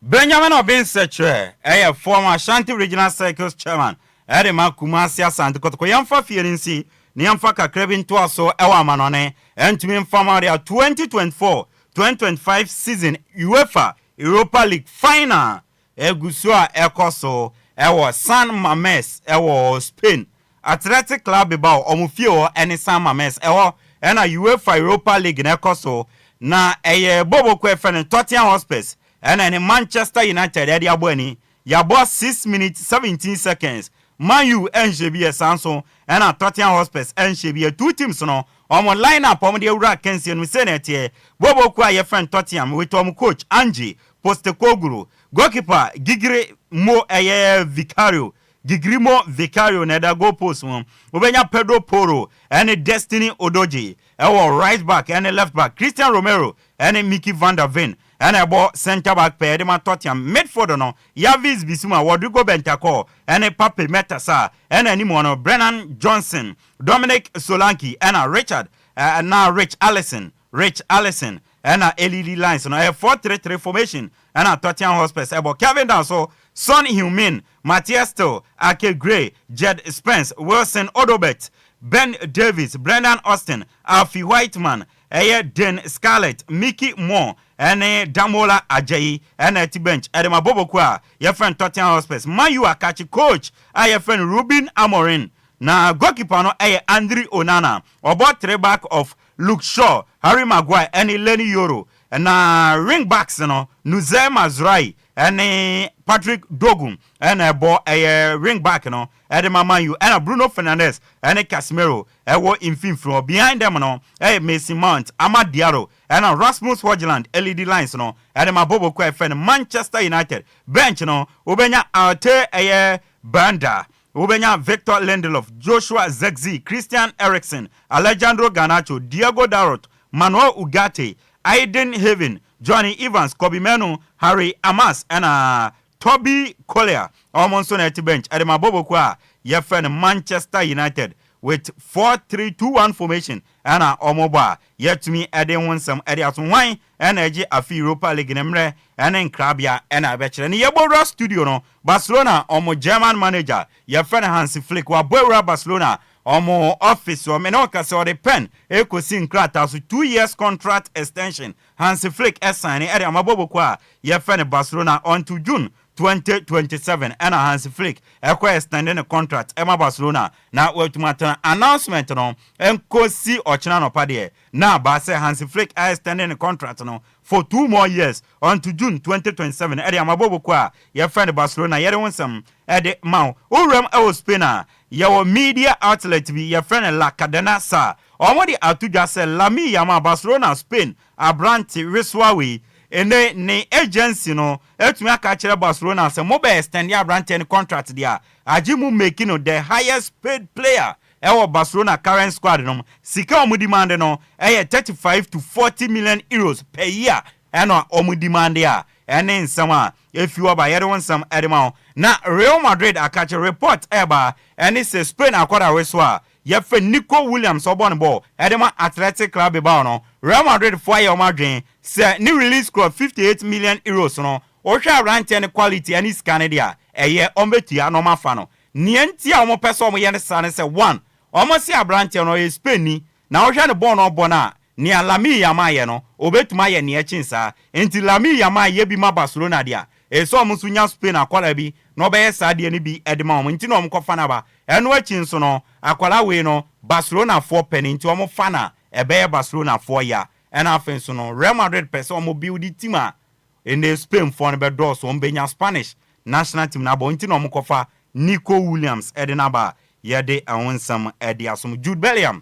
Benjamin Obeng Sekyerɛ yɛ former Ashanti Regional Circles Chairman de ma Kumasi Asante Kotoko. Yɛmfa fie no nsi na yɛmfa kakra bi ntoa so wɔ amanɔne. Ɛntumi mfa ma ɔde a 2024-2025 season UEFA Europa League final egu so a ɛkɔ so wɔ San Mames wɔ Spain. Athletic Club Bilbao wɔn fie hɔ ne San Mames, ɛhɔ na UEFA Europa League no ɛkɔ so, na ɛyɛ bɔɔlbɔ kuo a yɛfrɛ no Tottenham Hotspurs ɛna ɛne Manchester United ɛde abɔ ani. Yɛabɔ 6 minutes 17 seconds, Man U ɛnhyɛ bi ɛ, saa nso ɛna Tottenham Hotspurs ɛnhyɛ bi ɛ. Two teams no wɔn line up a wɔde awura akansie no mu sei na ɛteɛ, Bɔɔlbɔ kuo a yɛfrɛ no Tottenham with wɔn coach Ange Postecoglou, goalkeeper Gigiri Mo ɛyɛ Vicario, Guillermo Vicario na ɛda goal post mu. Wobɛnya Pedro Porro ne Destiny Udogie wɔ right back ne left back. Cristian Romero ne Micky van der Ven na ɛbɔ centre back pɛɛ de ma Tottenham. Midfield no, Yves Bissouma, Rodrigo Bentancur ne Pape Matar Sarr na anim hɔ no, Brennan Johnson, Dominic Solanke na Richard na Rich Allison Rich Allison na ɛleadi lines no. Ɛyɛ 4-3-3 formation na Tottenham Hotspurs ɛbɔ. Kevin Danso, Son Heung-min, Matthias Till, Ake Gray, Djed Spence, Wilson Odobert, Ben Davies, Brendan Austin, Alfie Whiteman, ɛyɛ Dane Scarlett, Mickey Moore ne Damola Ajayi na ɛte bench de ma Bobokuo a yɛfrɛ no Tottenham Hotspurs. Man U akakye coach a yɛfrɛ no Ruben Amorim na goalkeeper no yɛ Andre Onana. Ɔbɔ three back of Luke Shaw, Harry Maguire ne Leny Yoro. Na wing backs no, Noussair Mazraoui ne Patrick Dorgu na ɛbɔ ɛyɛ wing back no de ma Man U, ɛna Bruno Fernandes ne Casemiro ɛwɔ mfimfini hɔ. Behind them no ɛyɛ Mason Mount, Amad Diallo ɛna Rasmus Hojlund leadi lines no de ma Bobo kuo a yɛfrɛ no Manchester United. Bench no wobɛnya Altay ɛyɛ Bayındır, wobɛnya Victor Lindelof, Joshua Zirkzee, Christian Eriksen, Alejandro Garnacho, Diogo Dalot, Manuel Ugarte, Ayden Heaven, Jonny Evans, Kobbie Mainoo, Harry Amass ɛna Toby Collyer. Wɔn nso na ɛte bench ɛde ma Bobo kuo a yɛfrɛ no Manchester United with 4-3-2-1 formation ɛna wɔn bɔ a yɛtumi ɛde ho nsɛm ɛde aso. Hwan ɛna ɛgye afi Europa League ne mmerɛ ɛne nkrabea ɛna ɛbɛkyerɛ ne yɛbɔ wura studio no. Barcelona wɔn German manager yɛfrɛ no Hansi Flick wabɔ awura Barcelona wɔn office wɔ mene ɔka sɛ ɔde pen ekosi nkrataa so, 2 years contract extension Hansi Flick ɛsan ne ɛde ama bɔbɔkuo a yɛfrɛ no Barcelona until June 2027 ɛna Hansi Flick ɛkɔ extend ne contract ɛma Barcelona na watumi atena. Announcement no nkosi ɔkyena nɔpa deɛ na aba sɛ Hansi Flick extend ne contract no for 2 more years until June 2027 ɛde ama bɔbɔkuo a yɛfrɛ no Barcelona. Yɛde ho nsɛm ɛde ma wo. Wowuram ɛwɔ Spain a, yɛwɔ media outlet bi yɛfrɛ no La Cadena Sa. Wɔn de ato dwa sɛ Lamine Yamal, Barcelona Spain aberante wesoa wei, ɛnɛ ne agency no atumi aka kyerɛ Barcelona sɛ mobɛ extend aberanteɛ no contract deɛ a, agye mu make no the highest paid player ɛwɔ Barcelona current squad no. Sika a wɔn demand no ɛyɛ 35 to 40 million euros per year ɛna wɔn demand a ɛne nsɛm a efi hɔ ba yɛde wɔn nsɛm ɛde ma wɔn. Na Real Madrid akakye report ɛba ɛne sɛ Spain akɔdawe so a yɛfɛ Nico Williams, ɔbɔ ne bɔɔl ɛde ma Athletic Club Bilbao no. Real Madrid foɔ ayɛ wɔn adwene sɛ ne release clause €58 million no, wohwɛ aberanteɛ no quality ɛne sika no deɛ a, ɛyɛ wɔn bɛtua na wɔn afa no. Nea nti a wɔn pɛ sɛ wɔn yɛ no saa ne sɛ, one, wɔn se aberanteɛ no ɔyɛ Spain ni, na wohwɛ ne bɔɔl no ɔbɔ no a, nea Lamine Yamal yɛ no, obetumi ayɛ nea ɛkyen saa. Enti Lamine Yamal yɛ bi ma Barcelona deɛ a, ɛsɛ sɛ wɔn nso nya Spain akwadaa bi na ɔbɛyɛ saa adeɛ no bi de ma wɔn. Nti na wɔkɔfa no aba. Ɛno akyi nso no, akwadaa wei no, Barcelonafoɔ pɛ no, nti wɔfa no a, ɛbɛyɛ Barcelonafoɔ ya. Ɛna afei nso no, Real Madrid pɛ sɛ wɔn build team a ɛnnɛ Spainfoɔ no bɛdɔɔso, wɔbɛnya Spanish national team no abɔ. Nti na wɔkɔfa Nico Williams de no aba a yɛde ɛho nsɛm de asom. Jude Bellingham,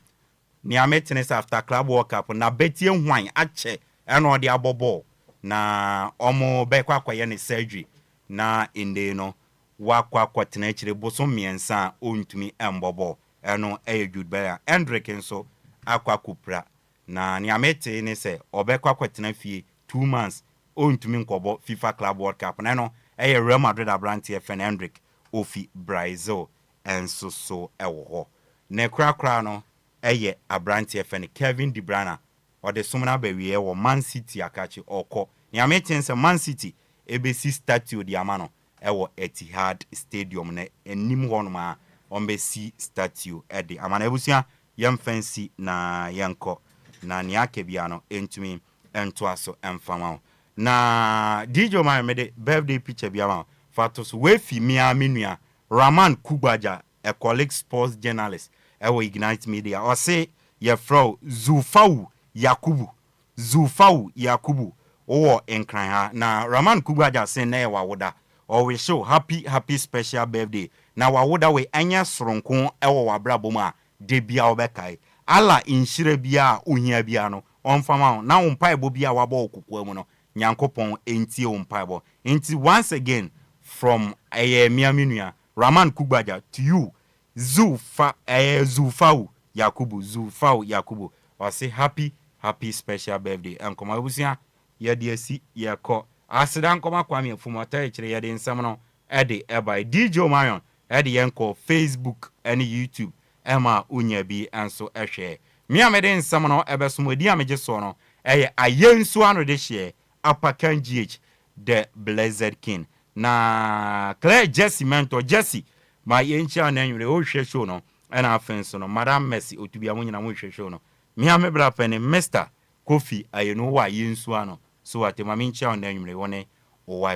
nea mete ne sɛ after Club World Cup no, n'abati ahuan akyɛ ɛna ɔde abɔ bɔɔl na wɔbɛkɔ akɔyɛ no surgery na nnɛ no wakɔ akɔtena akyire bosom 3 a ɔntumi mmɔ bɔɔl. Ɛno yɛ Jude Bellingham. Endrick nso akɔ akɔpira na nea mete ne sɛ ɔbɛkɔ akɔtena fie 2 months, ɔntumi nkɔbɔ FIFA Club World Cup, na ɛno ɛyɛ Real Madrid aberanteɛ fɛn Endrick ofi Brazil nso so ɛwɔ hɔ. Ne korakora no ɛyɛ aberanteɛ fɛn Kevin De Bruyne, ɔde som no aba wieɛ wɔ Man City akakye ɔkɔ. Nea mete sɛ Man City ebesi statue de ama no ɛwɔ Etihad Stadium na anim hɔnom a wɔbɛsi statue ɛde ama no. Abusua, yɛmfa nsi na yɛnkɔ na nea aka bia no ntumi ntoa so mfa ma wo. Na DJ Omar, mede birthday picture bi ama wo fa to so. Wefi mia me nua Rahman Kugbaja, a colleague sports journalist ɛwɔ Ignite Media. Ɔse yɛfrɛ wo Zufawu Yakubu, Zufawu Yakubu, wowɔ Nkran ha. Na Rahman Kugbaja se na yɛ wawoda, ɔwish wo happy happy special birthday, na wawoda wei ɛnyɛ soronko ɛwɔ w'abrabɔ mu a de bia wobɛkae. Allah nhyira bia a ohia bia no ɔmfa ma wo, na wo mpaebɔ bi a wabɔ wo kokoa mu no, Nyankopɔn ntie wo mpaebɔ. Nti once again, from ɛyɛ mmea me nua Rahman Kugbaja to you, Zufa, ɛyɛ Zufawu Yakubu, Zufawu Yakubu, ɔse happy happy special birthday. Nkɔmɔ abusua, yɛde asi yɛkɔ aseda nkɔmɔ. Kwame Afum ɔtɔ akyire yɛde nsɛm no ɛde ɛba. DJ Omarion ɛde yɛn kɔ Facebook ɛne YouTube ɛma wonya bi nso ɛhwɛ. Me a mede nsɛm no ɛbɛsom edi a megye soɔ no ɛyɛ Ayɛnsu ano de hyɛ Apakan GH, the Blessed King, na Claire Jesse Mentor Jesse ma yɛnkyia no anwummerɛ wohwɛ show no. Ɛna afei nso no, Madam Mercy Otubia, mo nyina mohwɛ show no. Mea me bra pɛ ne Mr Kofi Ayenu wɔ a yɛnsu ano so ate ma menkyia wo no anwummerɛ, wo ne wo wife.